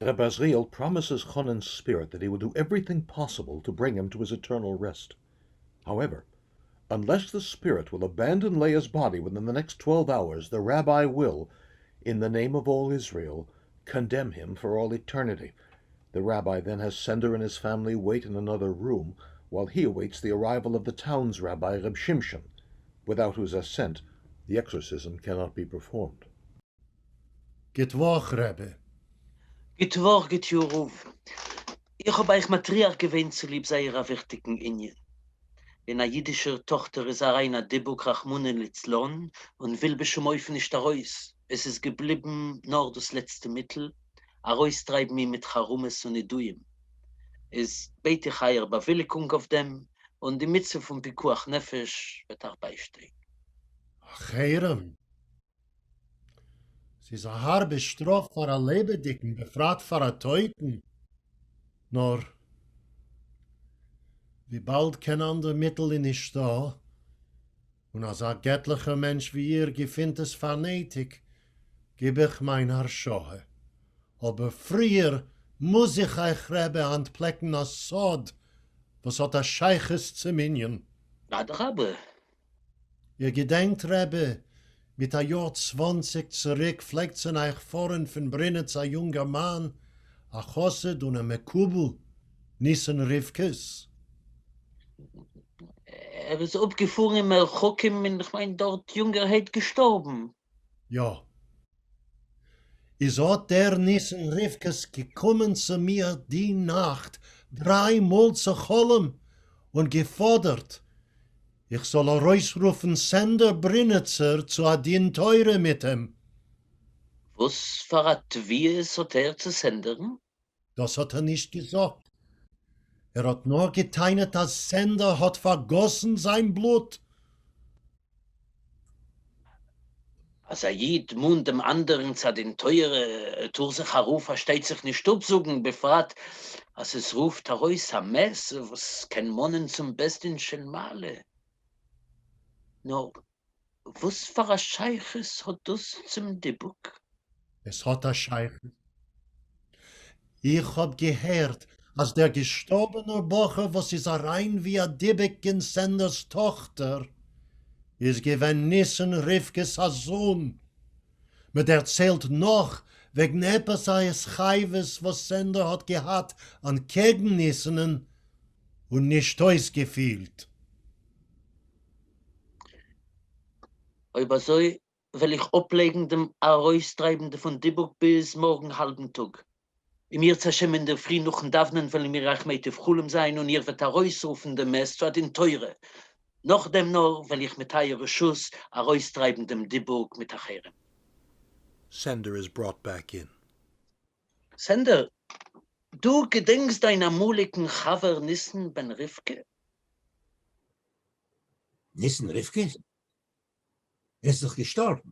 Reb Azriel promises Chonen's spirit that he will do everything possible to bring him to his eternal rest. However, unless the spirit will abandon Leah's body within the next 12 hours, the rabbi will, in the name of all Israel, condemn him for all eternity. The rabbi then has Sender and his family wait in another room while he awaits the arrival of the town's rabbi, Reb Shimshon, without whose assent the exorcism cannot be performed. גוט וואך רבי. גוט וואך גוט יאר רב. איך האב אייך מטריח געווען צוליב זייער א וויכטיגן ענין. אין א אידישער טאכטער איז אריין א דיבוק רחמנא ליצלן און וויל בשום אופן נישט ארויס, עס איז געבליבן נאר דאס לעצטע מיטל, ארויסטרייבן אים מיט חרמות און נידויים. איז בעט איך אייער באוויליגונג אויף דעם, און די מצוה פון פיקוח נפש וועט אייך ביישטיין. א חרם? ס'איז א הארבע שטראף פאר א לעבעדיגן, בפרט פאר א טויטן. נאר וויבאלד קיין אנדער מיטל איז נישטא, און אזא געטליכער מענטש ווי איר געפינט עס פאר נעטיג, גיב איך מיין הרשאה. אבער פריער מוז איך אייך רבי אנטפלעקן א סוד וואס האט א שייכות צום ענין. אדרבה. איר געדענקט רבי, מיט א יאר 20 צוריק פלעגט צון אייך פארען פון בריניץ א יונגערמאן, א חסיד און א מקובל, ניסן ריווקעס? ער איז אפגעפארן אין מרחקים און כ'מיין דארט יונגערהייט געשטארבן. יא. איז אט דער ניסן ריווקעס געקומען צו מיר די נאכט דריי מאל צו חלום און געפאדערט איך זאל ארויסרופן סענדער בריניצער צו א דין תורה מיט אים. וואס פאר א תביעות האט ער צו סענדערן? דאס האט ער נישט געזאגט. ער האט נאר גע'טענה'ט אז סענדער האט פארגאסן זיין בלוט. אז א איד מאנט דעם אנדערן צו א דין תורה, טאר זיך א רב פארשטייט זיך נישט אפזאגן, בפרט אז עס רופט ארויס א מת וואס קען מאנען צום בית דין של מעלה. נאר וואס פאר א שייכות האט דאס צום דיבוק? עס האט א שייכות. איך האב געהערט אז דער געשטארבענער בחור וואס איז אריין ווי א דיבוק אין סענדער'ס טאכטער איז געווען ניסן רבקה'ס א זון. מ'דערציילט נאך וועגן עפעס א התחייבות וואס סענדער האט געהאט אנטקעגן ניסנ'ן און נישט אויסגעפילט. אויב אזוי וועל איך אפלייגן דעם ארויסטרייבן פון דיבוק ביז מארגן האלבן טאג. אם ירצה השם אינדערפרי נאכן דאוונען וועלן מיר אייך מיטיב חלום זיין און איר וועט ארויסרופן דעם מת צו א דין תורה. נאכדעם נאר וועל איך מיט אייער רשות ארויסטרייבן דעם דיבוק מיט א חרם. Sender is brought back in. סענדער, דו געדענקסט דיין אמאליגן חבר ניסן בן רבקה? ניסן רבקה? ער איז דאך געשטארבן.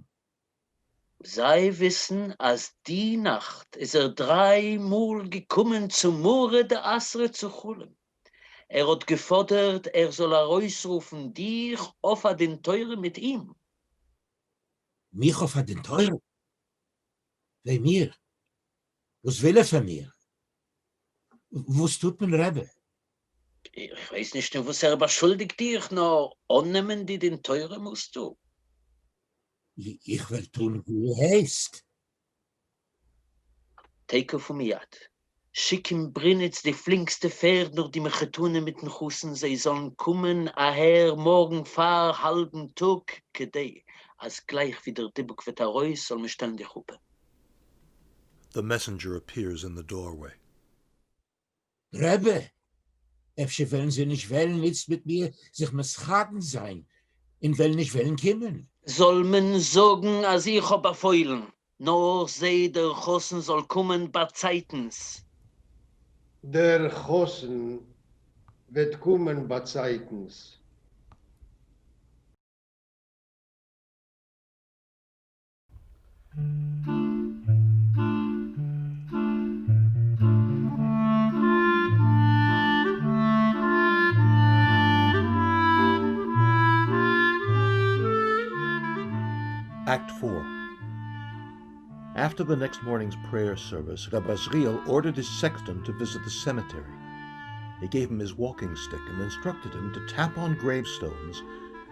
זיי וויסן אז די נאכט איז ער דריי מאל געקומען צו מרא דאתרא צו חלום, ער האט געפאדערט ער זאל ארויסרופן דיך אויף א דין תורה מיט אים. מיך אויף א דין תורה? וויי מיר? וואס וויל ער פון מיר? וואס טוט מען רבי? איך ווייס נישט אין וואס ער באשולדיגט דיך, נאר אננעמען די דין תורה מוזטו. איך וועל טון ווי איר הייסט. תיכף ומיד, שיק אין בריניץ די פלינקסטע פערד נאך די מחותנים מיטן חתן זיי זאלן קומען אהער מארגן פאר האלבן טאג כדי אז גלייך ווי דער דיבוק וועט ארויס זאל מען שטעלן די חופה. The messenger appears in the doorway. רבי, אפשר וועלן זיי נישט וועלן איצט מיט מיר זיך מתחתן זיין און וועלן נישט וועלן קומען? זאל מען זאגן אז איך האב באפוילן, נאר זע דער חתן זאל קומען באצייטנס. דער חתן וועט קומען באצייטנס. Act 4 After the next morning's prayer service, Reb Azriel ordered his sexton to visit the cemetery. He gave him his walking stick and instructed him to tap on gravestones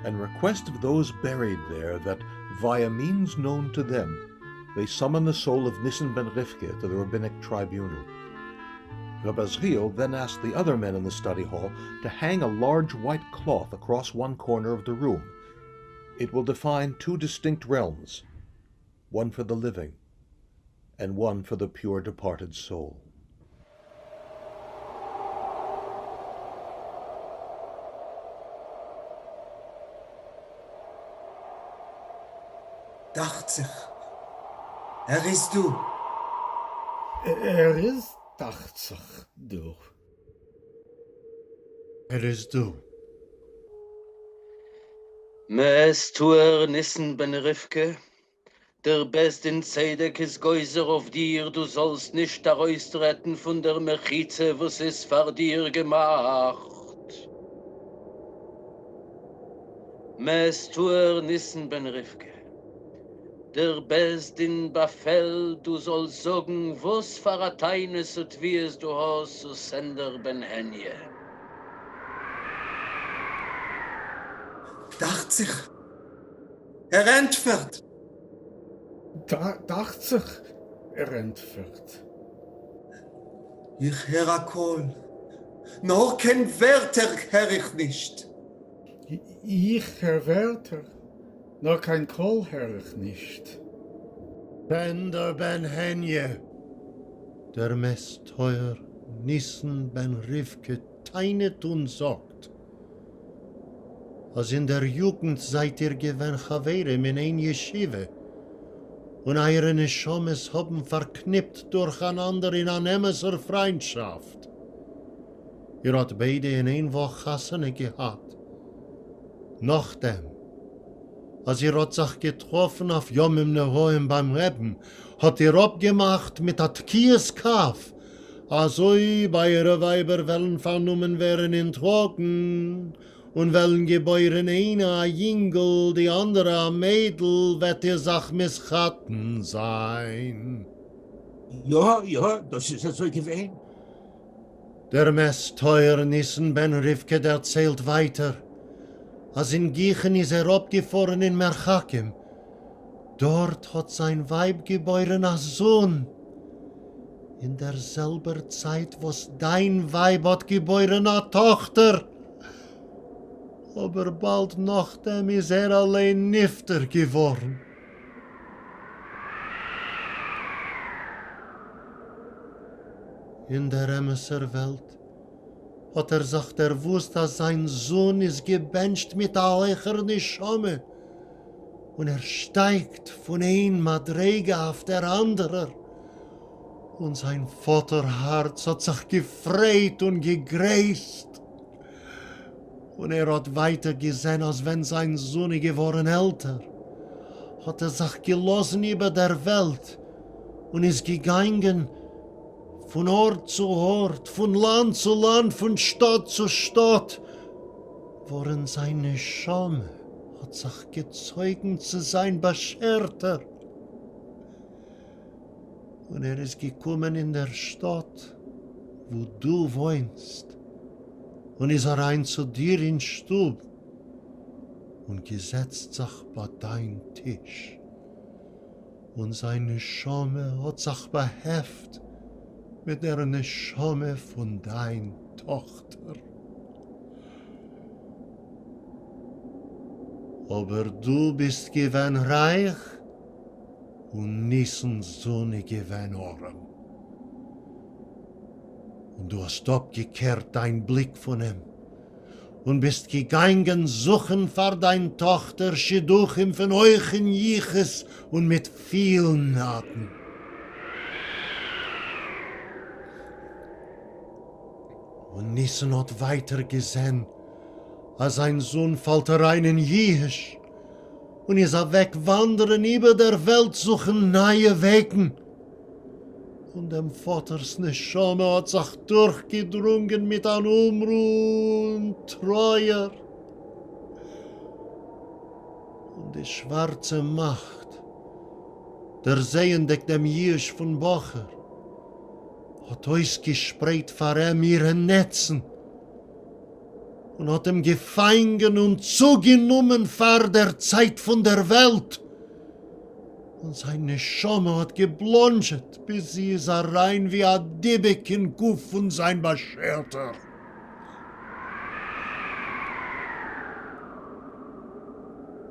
and request of those buried there that, via means known to them, they summon the soul of Nissen ben Rivke to the rabbinic tribunal. Reb Azriel then asked the other men in the study hall to hang a large white cloth across one corner of the room. It will define two distinct realms, one for the living and one for the pure departed soul. דאַכט זיך, ער איז דאָ. ער איז, דאַכט זיך, דאָ. ער איז דאָ. מת טהור ניסן בן רבקה, דער בית דין צדק איז גוזר אויף דיר דו זאלסט נישט ארויסטרעטן פון דער מחיצה וואס איז פאר דיר געמאכט. מת טהור ניסן בן רבקה, דער בית דין באפעלט דו זאלסט זאגן וואס פאר א טענות ותביעות דו האסט צו סענדער בן העניה. דאכט זיך ער ענטפערט. דאכט זיך ער ענטפערט. איך הער א קול, נאר קיין ווערטער הער איך נישט. איך הער ווערטער, נאר קיין קול הער איך נישט. סענדער בן העניה, דער מת טהור ניסן בן רבקה טענה'ט און זאגט אז אין דער יוגנט זייט איר געווען חברים אין איין ישיבה. און אייערע נשמות האבן פארקניפט דורכאנאנדער אין אן אמת'ער פריינטשאפט. איר האט ביידע אין איין וואך חתונה געהאט. נאכדעם אז איר האט זיך געטראפן אויף ימים נוראים ביים רעבן, האט איר אפגעמאכט מיט א תקיעת כף אז אויב אייערע ווייבער וועלן פארנומען ווערן אין טראגן, און וועלן געבוירן איינע א יונגל די אנדערע א מיידל וועט איר זיך מתחתן זיין. יא יא דאס איז אזוי געווען. דער מת טהור ניסן בן רבקה דערציילט ווייטער אז אין גיכן איז ער אפגעפארן אין מרחקים, דארט האט זיין ווייב געבוירן א זון, אין דער זעלבער צייט וואס דיין ווייב האט געבוירן א טאכטער, אבער באלד נאכדעם איז ער אליין נפטר געווארן. אין דער אמת'ער וועלט האט ער זיך דערוואוסט אז זיין זון איז געבענטשט מיט א הויכער נשמה, און ער שטייגט פון איין מדריגה אויף דער אנדערער, און זיין פאטער-הארץ האט זיך געפרייט און געגרייסט, און ער האט ווייטער געזען אז ווען זיין זון איז געווארן עלטער, האט ער זיך געלאזן איבער דער וועלט און איז געגאנגען פון ארט צו ארט, פון לאנד צו לאנד, פון שטאט צו שטאט, ווארום זיין נשמה האט זיך געצויגן צו זיין באשערטער, און ער איז געקומען אין דער שטאט וואו דו וואוינסט, און איז אריין צו דיר אין שטוב, און געזעצט זיך ביי דיין טיש. און זיין נשמה האט זיך באהעפט מיט דער נשמה פון דיין טאכטער. אבער דו ביסט געווען רייך, און ניסנ'ס זון איז געווען ארעם, און דו האסט אפגעקערט דיין בליק פון אים, און ביסט געגאנגען זוכן פאר דיין טאכטער שידוכים פון הויכן יחוס און מיט פיל נדן. און ניסן האט ווייטער געזען אז זיין זון פאלט אריין אין ייאוש און איז אוועק וואנדערן איבער דער וועלט זוכן נייע וועגן. און דעם פאטער'ס נשמה האט זיך דורכגעדרונגען מיט אן אומרו און טרויער, און די שווארצע מאכט, דערזעענדיג דעם ייאוש פון בחור, האט אויסגעשפרייט פאר אים אירע נעצן, און האט אים געפאנגען און צוגענומען פאר דער צייט פון דער וועלט. און זיין נשמה האט געבלאנדזשעט ביז זי איז אריין ווי א דיבוק אין גוף פון זיין באשערטער.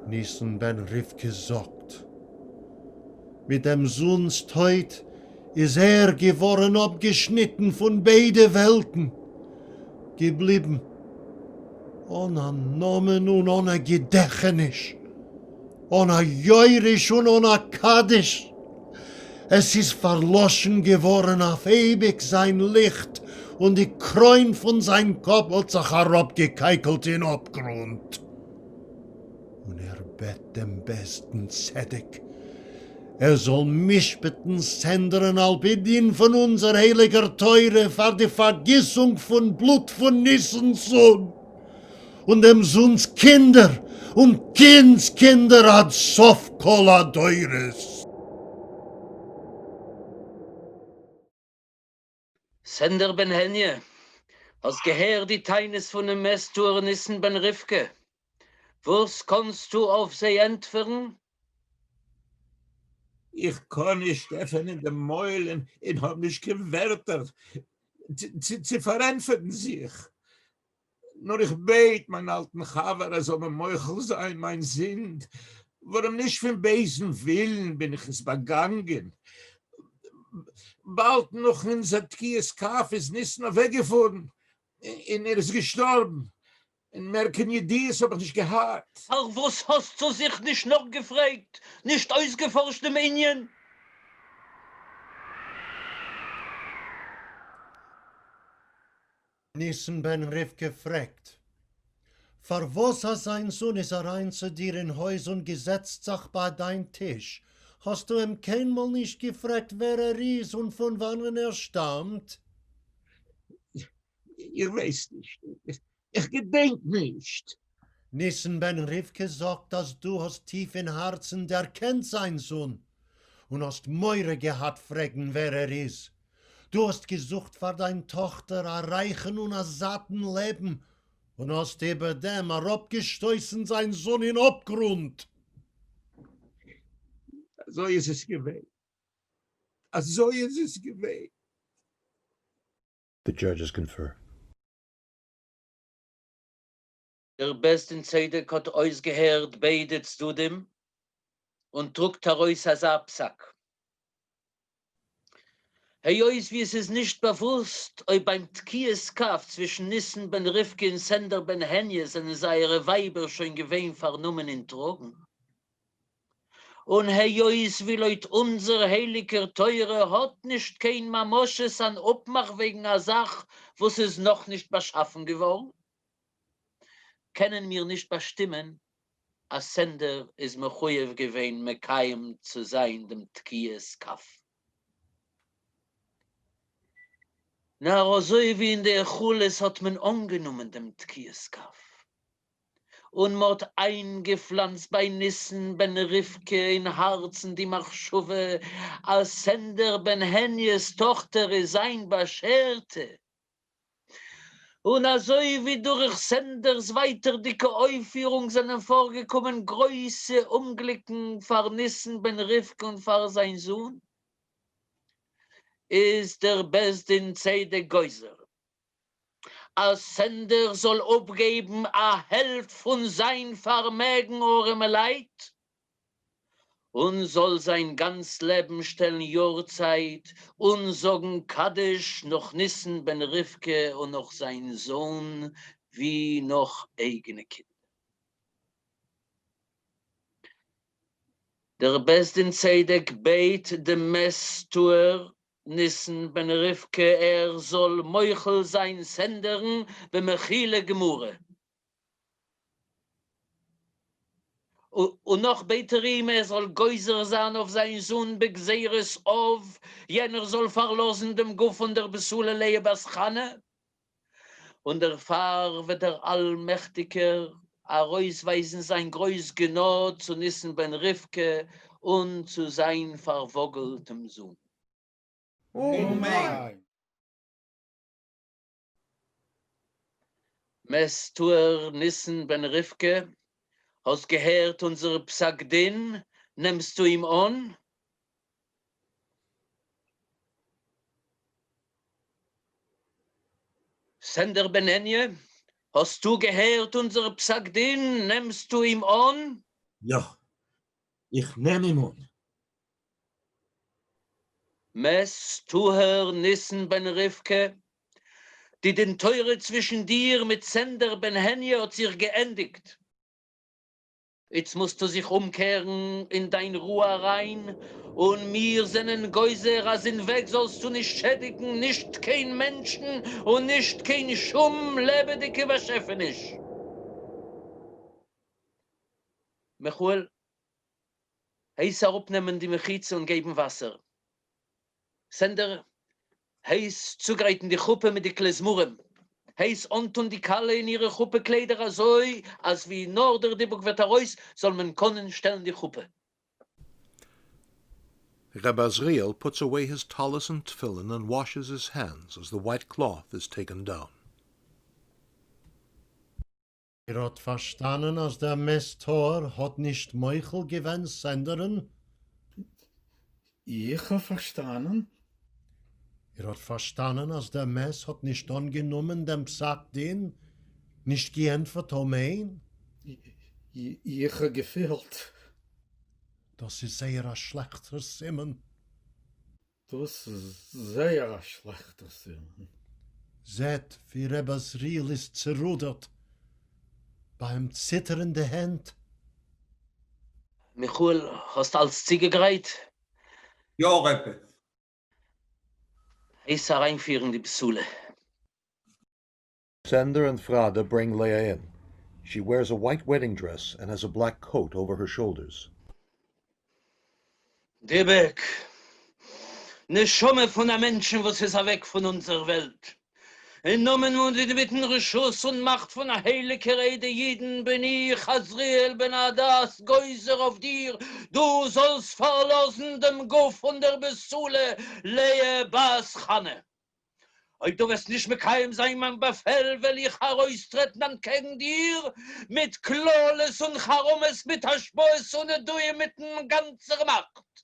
ניסן בן רבקה זאגט, מיט דעם זון'ס טויט איז ער געווארן אפגעשניטן פון ביידע וועלטן, געבליבן אן א נאמען און אן א געדעכעניש. אן א יורש און אן א קדיש, עס איז פארלאשן געווארן אויף אייביג זיין ליכט און די קרוין פון זיין קאפ האט זיך אראפגעקייקלט אין אפגרונט, און ער בעט דעם בית דין צדק ער זאל משפט'ן סענדער'ן על פי דין פון אונזער הייליגער תורה פאר די פארגיסונג פון בלוט פון ניסן'ס זון. און דעם זונס קינדער און קינדס קינדער עד סוף כל הדורות. סענדער בן העניע, האסט געהערט די טענות פונעם מת טהור ניסן בן רבקה? וואס קאנסטו אויף זיי ענטפערן? איך קאן נישט עפענען דעם מויל און האב נישט קיין ווערטער צו פארענטפערן זיך. נאר איך בעט מיין אלטן חבר ער זאל מיר מוחל זיין מיין זינד, ווארום נישט פון בייזן ווילן בין איך עס באגאנגען. באלד נאך אונזער תקיעת כף איז ניסן אוועקגעפארן און ער איז געשטארבן. און מער קיין ידיעות האב איך נישט געהאט. פארוואס האסטו זיך נישט נאכגעפרעגט, נישט אויסגעפארשט דעם ענין? ניסן בן רבקה פרעגט, פארוואס אז זיין זון איז אריין צו דיר אין הויז און געזעצט זיך ביי דיין טיש, האסטו אים קיינמאל נישט געפרעגט ווער ער איז און פון וואנען ער שטאמט? איך ווייס נישט, איך געדענק נישט. ניסן בן רבקה זאגט אז דו האסט טיף אין הארצן דערקענט זיין זון, און האסט מורא געהאט פרעגן ווער ער איז. דו האסט געזוכט פאר דיין טאכטער א רייכן און א זאטן לעבן, און האסט איבער דעם אראפגעשטויסן זיין זון אין אפגרונט. אזוי איז עס געווען. אזוי איז עס געווען. The judges confer. דער בית דין צדק האט אויסגעהערט ביידע צדדים און טראגט ארויס אזא פסק. היות ווי עס איז נישט באוואוסט אויב ביים תקיעת כף צווישן ניסן בן רבקה און סענדער בן העניע זענען זייערע ווייבער שוין געווען פארנומען אין טראגן, און היות ווי לויט אונזער הייליגער תורה האט נישט קיין ממשות אן אפמאך וועגן א זאך וואס איז נאכנישט באשאפן געווארן, קענען מיר נישט באשטימען אז סענדער איז מחויב געווען מקיים צו זיין דעם תקיעת כף. נאר אזוי ווי אין די היכלות האט מען אנגענומען דעם תקיעת כף, און מ'האט איינגעפלאנצט ביי ניסן בן רבקה אין הארצן די מחשבה אז סענדער בן העניע'ס טאכטער איז זיין באשערטע, און אזוי ווי דורך סענדער'ס ווייטערדיגע אויפפירונג זענען פארגעקומען גרויסע אומגליקן פאר ניסן בן רבקה און פאר זיין זון, איז דער בית דין צדק גוזר אז סענדער זאל אפגעבן א העלפט פון זיין פארמעגן ארעמעלייט, און זאל זיין גאנץ לעבן שטעלן יארצייט און זאגן קדיש נאך ניסן בן רבקה און נאך זיין זוהן ווי נאך אייגענע קינדער. דער בית דין צדק בעט דעם מת טהור ניסן בן רבקה ער זאל מוחל זיין סענדערן במחילה גמורה. און נאך בעט ער אים ער זאל גוזר זיין אויף זיין זון בגזירת אוב, יענער זאל פארלאזן דעם גוף פון דער בתולה לאה בת חנה, און דערפאר וועט דער אלמעכטיגער ארויסווייזן זיין גרויס גענאד צו ניסן בן רבקה און צו זיין פארוואגלטן זון. אמן! מת טהור ניסן בן רבקה, האסט געהערט אונזער פסק דין, נעמסטו אים אן? סענדער בן העניע, האסטו געהערט אונזער פסק דין, נעמסטו אים אן? יא, איך נעם אים אן. מת טהור ניסן בן רבקה, די דין תורה צווישן דיר מיט סענדער בן העניע האט זיך געענדיגט. איצט מוזטו זיך אומקערן אין דיין רו אריין, און מיר זענען גוזר אז אין וועג זאלסטו נישט שעדיגן נישט קיין מענטשן און נישט קיין שום לעבעדיגע באשעפעניש. מיכאל, הייס אראפנעמען די מחיצה און געבן וואסער. סענדער, הייס צוגרייטן די חופה מיט די כלי זמרים. הייס אנטון די כלה אין אירע חופה קליידער אזוי אז ווי נאר דער דיבוק וועט ארויס זאל מען קאנען שטעלן די חופה. Reb Azriel puts away his tallis and tefillin and washes his hands as the white cloth is taken down. איר האט פארשטאנען אז דער מת טהור האט נישט מוחל געווען סענדער'ן? איך האב פארשטאנען. איר האט פארשטאנען אז דער מת האט נישט אנגענומען דעם פסק דין? נישט געענטפערט אמן? איך האב געפילט. דאס איז זייער א שלעכטער סימן. דאס איז זייער א שלעכטער סימן. זעט ווי ר' עזריאל איז צערודערט. בײַ אים ציטערן די הענט. מיכאל, האסט אלץ צוגעגרייט? יא רבי. הייס אריינפירן די בתולה. Sender and Frade bring Leah in. She wears a white wedding dress and has a black coat over her shoulders. דיבוק, נשמה פון א מענטשן וואס איז אוועק פון אונזער וועלט, אין נאמען און מיטן רשות און מאכט פון א הייליגער עדה אידן בין איך עזריאל בן הדס גוזר אויף דיר דו זאלסט פארלאזן דעם גוף פון דער בתולה לאה בת חנה. אויב דו וועסט נישט מקיים זיין מיין באפעל וועל איך ארויסטרעטן אנטקעגן דיר מיט קללות און חרמות מיט השפעות און נדויים מיטן גאנצער מאכט.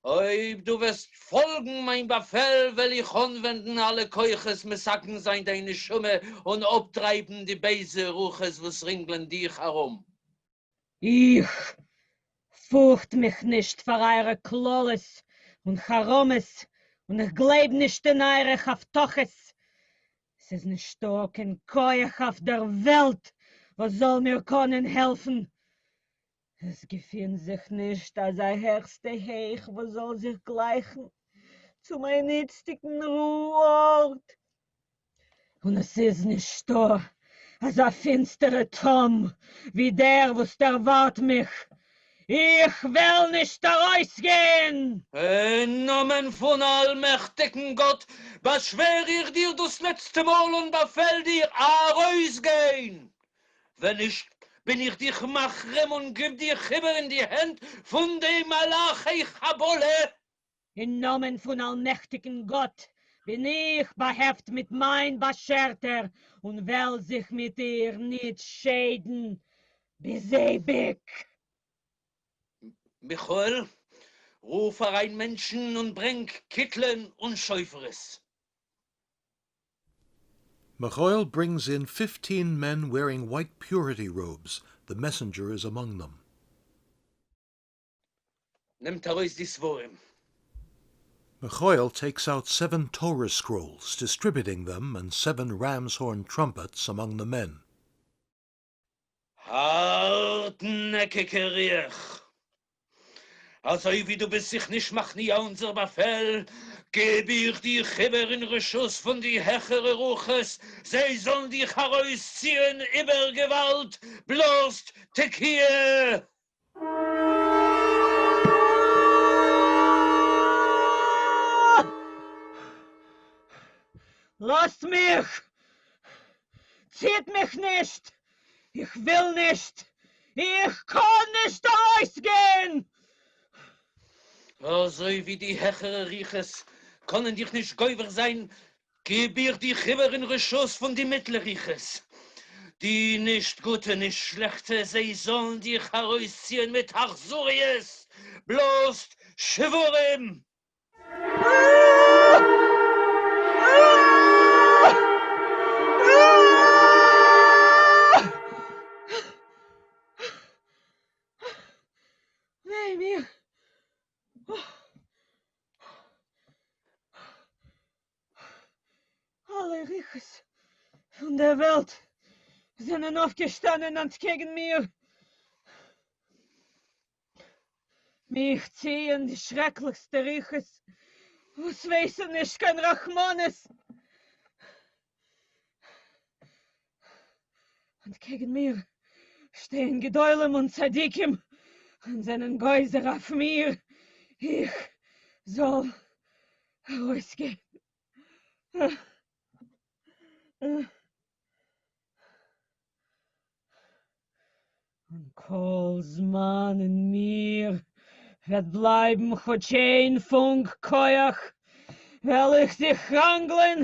אויב דו וועסט פאלגן מיין באפעל וועל איך אנווענדן אלע כוחות מתקן זיין דיין נשמה און אפטרייבן די בייזע רוחות וואס רינגלען דיך ארום. איך פֿורכט מיך נישט פֿאַר אײַערע קללות און חרמות און איך גלייב נישט אין אײַערע הבֿטחות. ס'איז נישטאָ קיין כּוח אויף דער וועלט וואָס זאָל מיר קאָנען העלפֿן. עס געפֿינט זיך נישט אַזאַ העכסטע הייך וואָס זאָל זיך גלײַכן צו מײַן איצטיקן רו-אָרט. און עס איז נישטא אזא פינסטערע תהום ווי דער וואס דערווארט מיך, איך וועל נישט ארויסגיין! אין נאמען פון אלמעכטיגן גאט באשווער איך דיר דאס לעצטע מאל און באפעל דיר, ארויסגיין! ווען נישט בין איך דיך מחרים און גיב דיך איבער אין די הענט פון די מלאכי חבלה! אין נאמען פון אלמעכטיגן גאט בין איך באהעפט מיט מיין באשערטער און וועל זיך מיט איר ניט שיידן ביז אייביג. מיכאל, רוף אריין מענטשן און ברענג קיטלען און שופרות. Michoel brings in 15 men wearing white purity robes. The messenger is among them. נעמט ארויס די ספרים. Michoel takes out seven Torah scrolls, distributing them and seven ram's horn trumpets among the men. הארטנעקיגע רוח, אזוי ווי דו ביסט זיך נישט מכניע אונזער באפעל, געב איך דיך איבער אין רשות פון די העכערע רוחות, זיי זאלן דיך ארויסציען איבער געוואלד, בלאזט תקיעה! לאזט מיך! ציט מיך נישט! איך וויל נישט! איך קאן נישט ארויסגיין! אזוי ווי די העכערע רוחות קאנען דיך נישט גובר זיין, גיב איך דיך איבער אין רשות פון די מיטלע רוחות, די נישט גוטע נישט שלעכטע, זיי זאלן דיך ארויסציען מיט אכזריות, בלאזט שברים! וויי מיר! אלע רוחות פון דער וועלט זענען אויפגעשטאנען אנטקעגן מיר, מיך ציען די שרעקליכסטע רוחות וואס ווייסן נישט קיין רחמנות. אנטקעגן מיר שטייען גדולים און צדיקים און זענען גוזר אויף מיר איך זאל ארויסגיין. און כל זמן אין מיר וועט בלייבן כאטש איין פונק כח, וועל איך זיך ראנגלען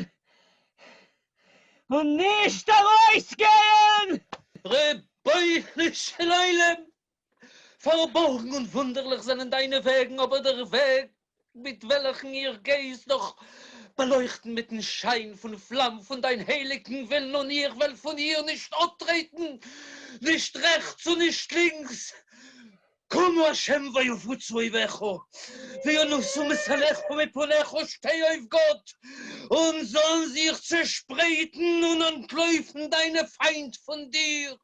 און נישט ארויסגייען! רבונו של עולם, פארבארגן און וואונדערליך זענען דיינע וועגן, אבער דער וועג מיט וועלכן איך גיי איז נאך באלויכטן מיטן שיין פון פלאם פון דיין הייליגן ווילן, און איך וועל פון איר נישט אפטרעטן, נישט רעכטס און נישט לינקס. קומו השם ויפוצו אויביך, וינוסו משנאיך מפניך, שטיי אויף גאט, און זאלן זיך צעשפרייטן און אנטלויפן דיינע פיינט פון דיר.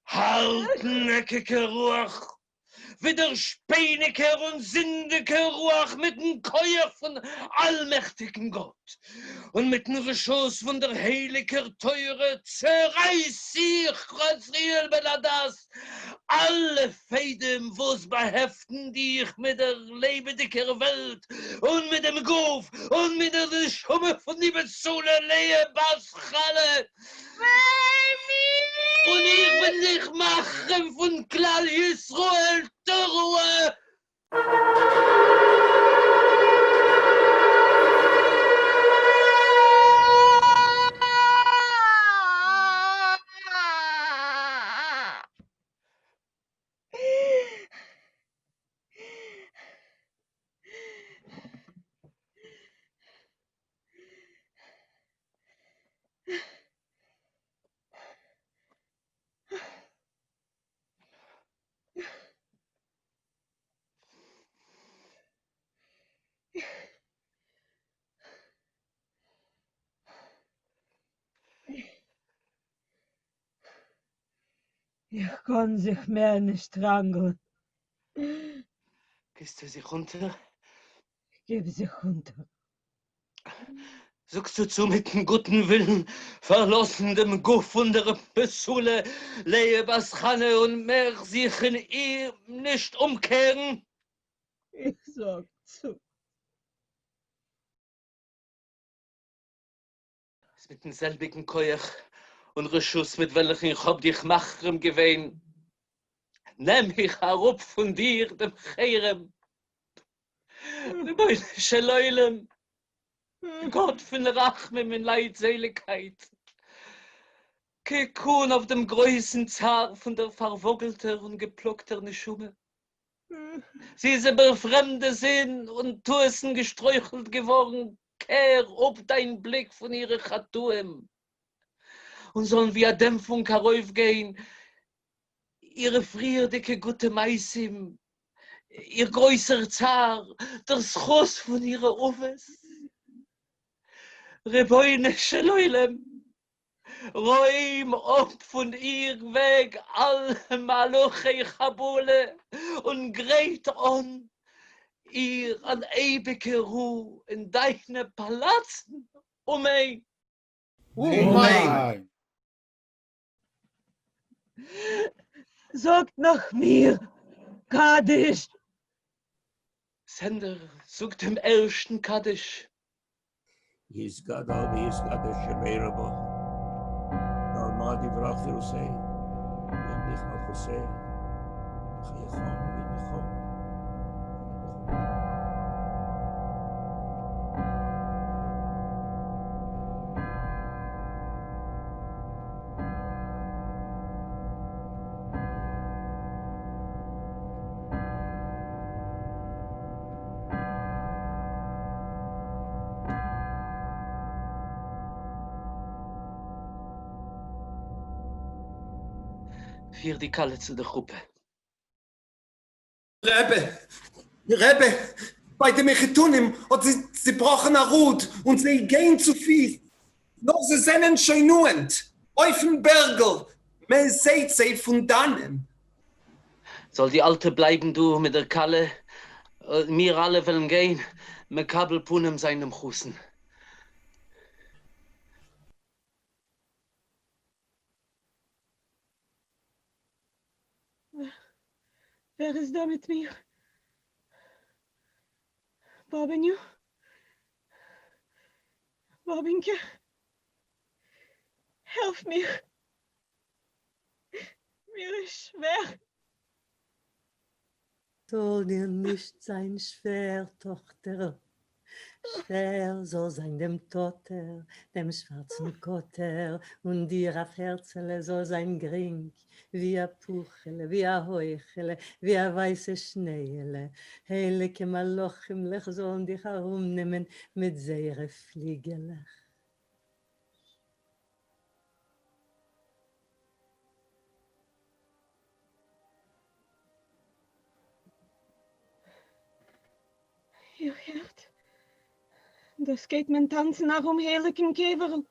הארטנעקיגער רוח, ווידערשפעניגער און זינדיגער רוח מיטן כח פון אלמעכטיגן גאט און מיטן רשות פון דער הייליגער תורה צערייס איך, רזריאל בן הדס, אלע פעדעם וואס באהעפטן דיך מיט דער לעבעדיגער וועלט און מיט דעם גוף און מיט דער נשמה פון די בתולה לאה בת חנה. און איך בין דיך מחרים פון כלל ישראל תרועה. איך קאָן זיך מער נישט ראַנגלען. גיסטו זיך אונטער? כ'גיב זיך אונטער. זאגסטו צו מיטן גוטן ווילן פארלאזן דעם גוף פון דער בתולה לאה בת חנה און מער זיך אין איר נישט אומקערן? איך זאג צו. איז מיטן זעלביגן כח און רשות מיט וועלכן איך האב דיך מחרים געווען, נעם איך אראפ פון דיר דעם חרם. רבונו של עולם, גאט פון רחמים און לייטזעליגקייט, קוק אן אויף דעם גרויסן צער פון דער פארוואגלטער און געפלאגטער נשמה. זי איז איבער פרעמדע זינד און טעות'ן געשטרויכלט געווארן, קער אפ דיין בליק פון אירע חטאים, און זאלן ווי א דעמפונג ארויפגיין אירע פריערדיגע גוטע מעשים, איר גרויסער צער, דער זכות פון אירע אבות. רבונו של עולם, רוים אפ פון איר וועג אלע מלאכי חבלה און גרייט אן איר אן אייביגע רו אין דיינע פאלאצן, אמן. אמן. זאגט נאך מיר קדיש. סענדער זאגט דעם ערשטן קדיש. יתגדל ויתקדש שמיה רבא, בעלמא די ברא חירותיה, ימליך מלכותיה, בחייכון ובימיכון. פיר די כלה צו די חופה. רבי, רבי, ביי די מחותנים האט זיך צובראכן א ראד און זיי גייען צו פיס, נאר זיי זענען שוין נאענט, אויפן בערגל, מען זעהט זיי פון דאנען. זאל די אלטע בלייבן דא מיט דער כלה, מיר אלע וועלן גיין מקבל פנים זיין דעם חתן. ווער איז דא מיט מיר? באבעניו? באבינקע? העלף מיר! מיר איז שווער! זאָל דיר נישט זײַן שװער, טאָכטערל, שװער זאָל זײַן דעם טאָטער, דעם שװאַרצן קאָטער, און דיר אַף הערצעלע זאָל זײַן גרינג, װי אַ פּוכעלע, װי אַ הױכעלע, װי אַ װײַסע שנײעלע. הײליקע מלאכימלעך זאָלן דיך אַרומנעמען מיט זײערע פֿליגעלעך. דאס גייט מען טאנצן ארום הייליגן קבר'ל,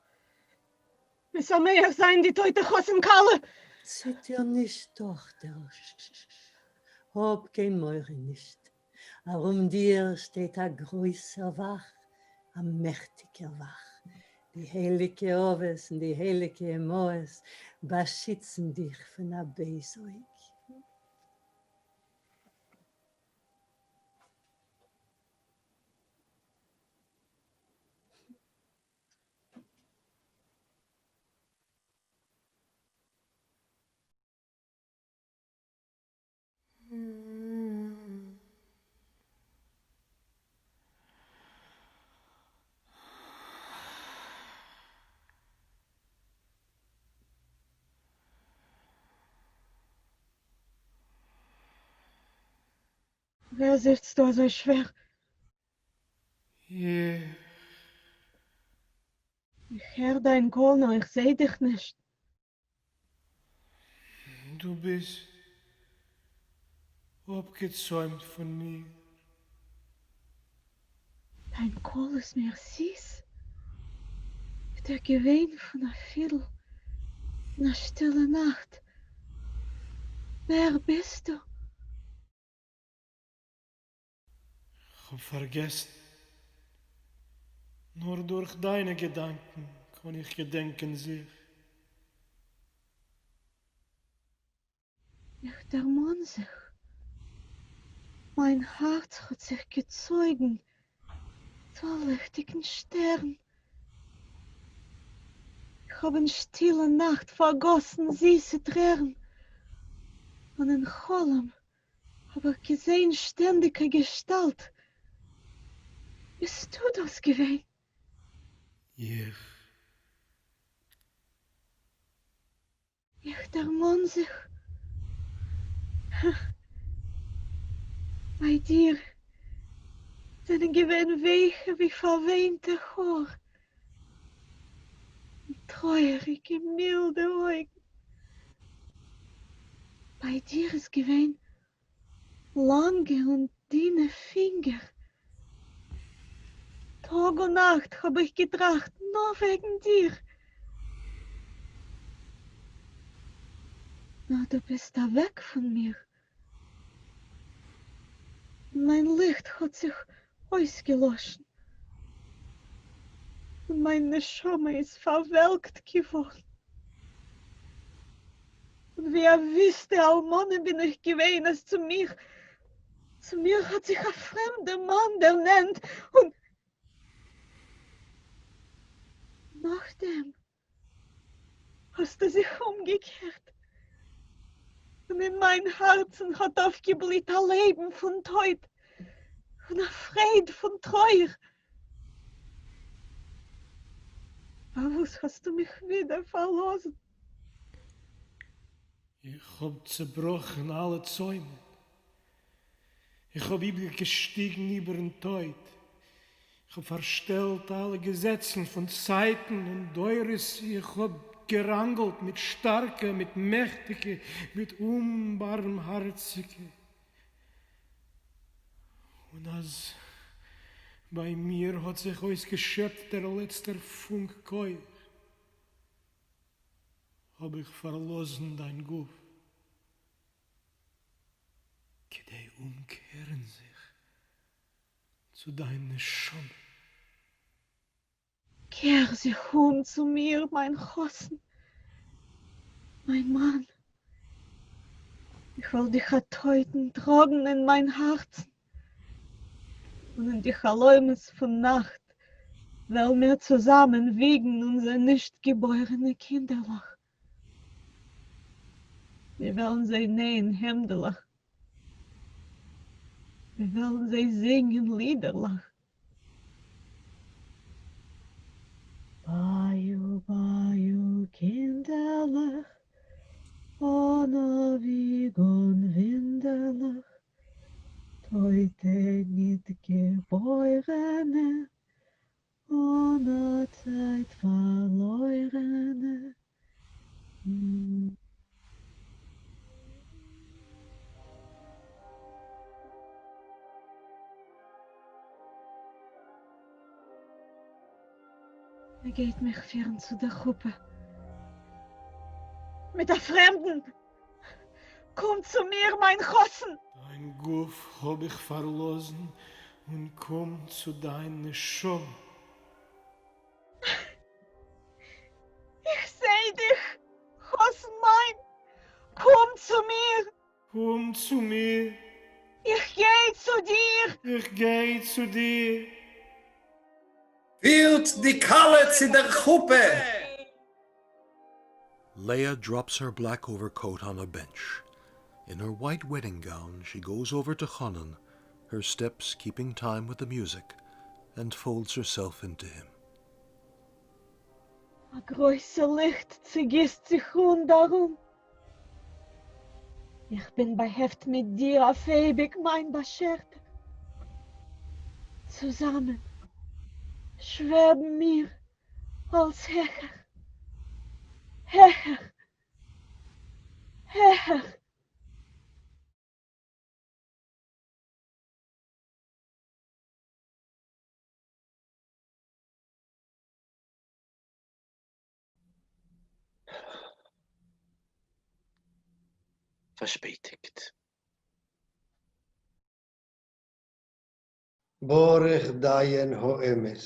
משמח זיין די טויטע חתן כלה. ציטער נישט טאכטערל, האב קיין מורא נישט, ארום דיר שטייט א גרויסער וואך, א מעכטיגער וואך, די הייליגע אבות און די הייליגע אמהות באשיצן דיך פון א בייז אויג. ווער זיפצט דא אזוי שווער? איך. איך הער דיין קול נאר איך זעה דיך נישט. דו ביסט אפגעצוימט פון מיר. דיין קול איז מיר זיס ווי דער געוויין פון א פידל אין א שטילע נאכט. ווער ביסטו? כ'האב פארגעסן. נאר דורך דיינע געדאנקען קאן איך געדענקען זיך. איך דערמאן זיך. מיין הארץ האט זיך געצויגן צו א ליכטיגן שטערן. איך האב אין שטילע נאכט פארגאסן זיסע טרערן, און אין חלום האב איך געזעהן שטענדיג א געשטאלט, ביסטו דאס געווען? איך. איך דערמאן זיך. ביי דיר זענען געווען ווייכע ווי פארוויינטע האר, און טרויעריגע מילדע אויגן. ביי דיר איז געווען לאנגע און דינע פינגער. טאג און נאכט האב איך געטראכט נאר וועגן דיר. נאר דו ביסט אוועק פון מיר, און מיין ליכט האט זיך אויסגעלאשן, און מיין נשמה איז פארוועלקט געווארן, און ווי א וויסטע אלמנה בין איך געווען, אז צו מיך, צו מיר האט זיך א פרעמדער מאן דערנענט, און נאכדעם האסטו זיך אומגעקערט, און אין מיין הארצן האט אויפגעבליט א לעבן פון טויט און א פרייד פון טרויער. פארוואס האסטו מיך ווידער פארלאזן? איך האב צעבראכן אלע צוימען, איך האב איבערגעשטיגן איבערן טויט, איך האב פארשטעלט אלע געזעצן פון צייטן און דורות, איך האב געראנגלט מיט שטארקע, מיט מעכטיגע, מיט אומבארמהארציגע, און אז ביי מיר האט זיך אויסגעשעפט דער לעצטער פונק כח, האב איך פארלאזן דיין גוף. כדי אומקערן זיך צו דיין נשמה. קער זיך אום צו מיר, מיין חתן, מיין מאן, איך וועל דיך א טויטן טראגן אין מיין הארצן, און אין די חלומות פון נאכט וועלן מיר צוזאמען וויגן אונזער נישט געבוירענע קינדערלעך. מיר וועלן זיי נייען העמדלעך, מיר וועלן זיי זינגען לידערלעך. ביו ביו קינדערלעך, אן א וויג און ווינדעלעך, טויטע ניט געבוירענע, אן א צייט פארלוירענע. מען גייט מיך פירן צו דער חופה מיט א פרעמדן. קום צו מיר, מיין חתן! דיין גוף האב איך פארלאזן און קום צו דיין נשמה. איך זע דיך, חתן מיין, קום צו מיר! קום צו מיר! איך גיי צו דיר! איך גיי צו דיר! פירט די כלה צו דער חופה! Leah drops her black overcoat on a bench. In her white wedding gown, she goes over to Chanan, her steps keeping time with the music, and folds herself into him. א גרויסע ליכט צעגיסט זיך רונד ארום. איך בין באהעפט מיט דיר אויף אייביג, מיין באשערטער. צוזאמען שוועבן מיר אלץ העכער, העכער, העכער. פארשפעטיגט. ברוך דיין האמת.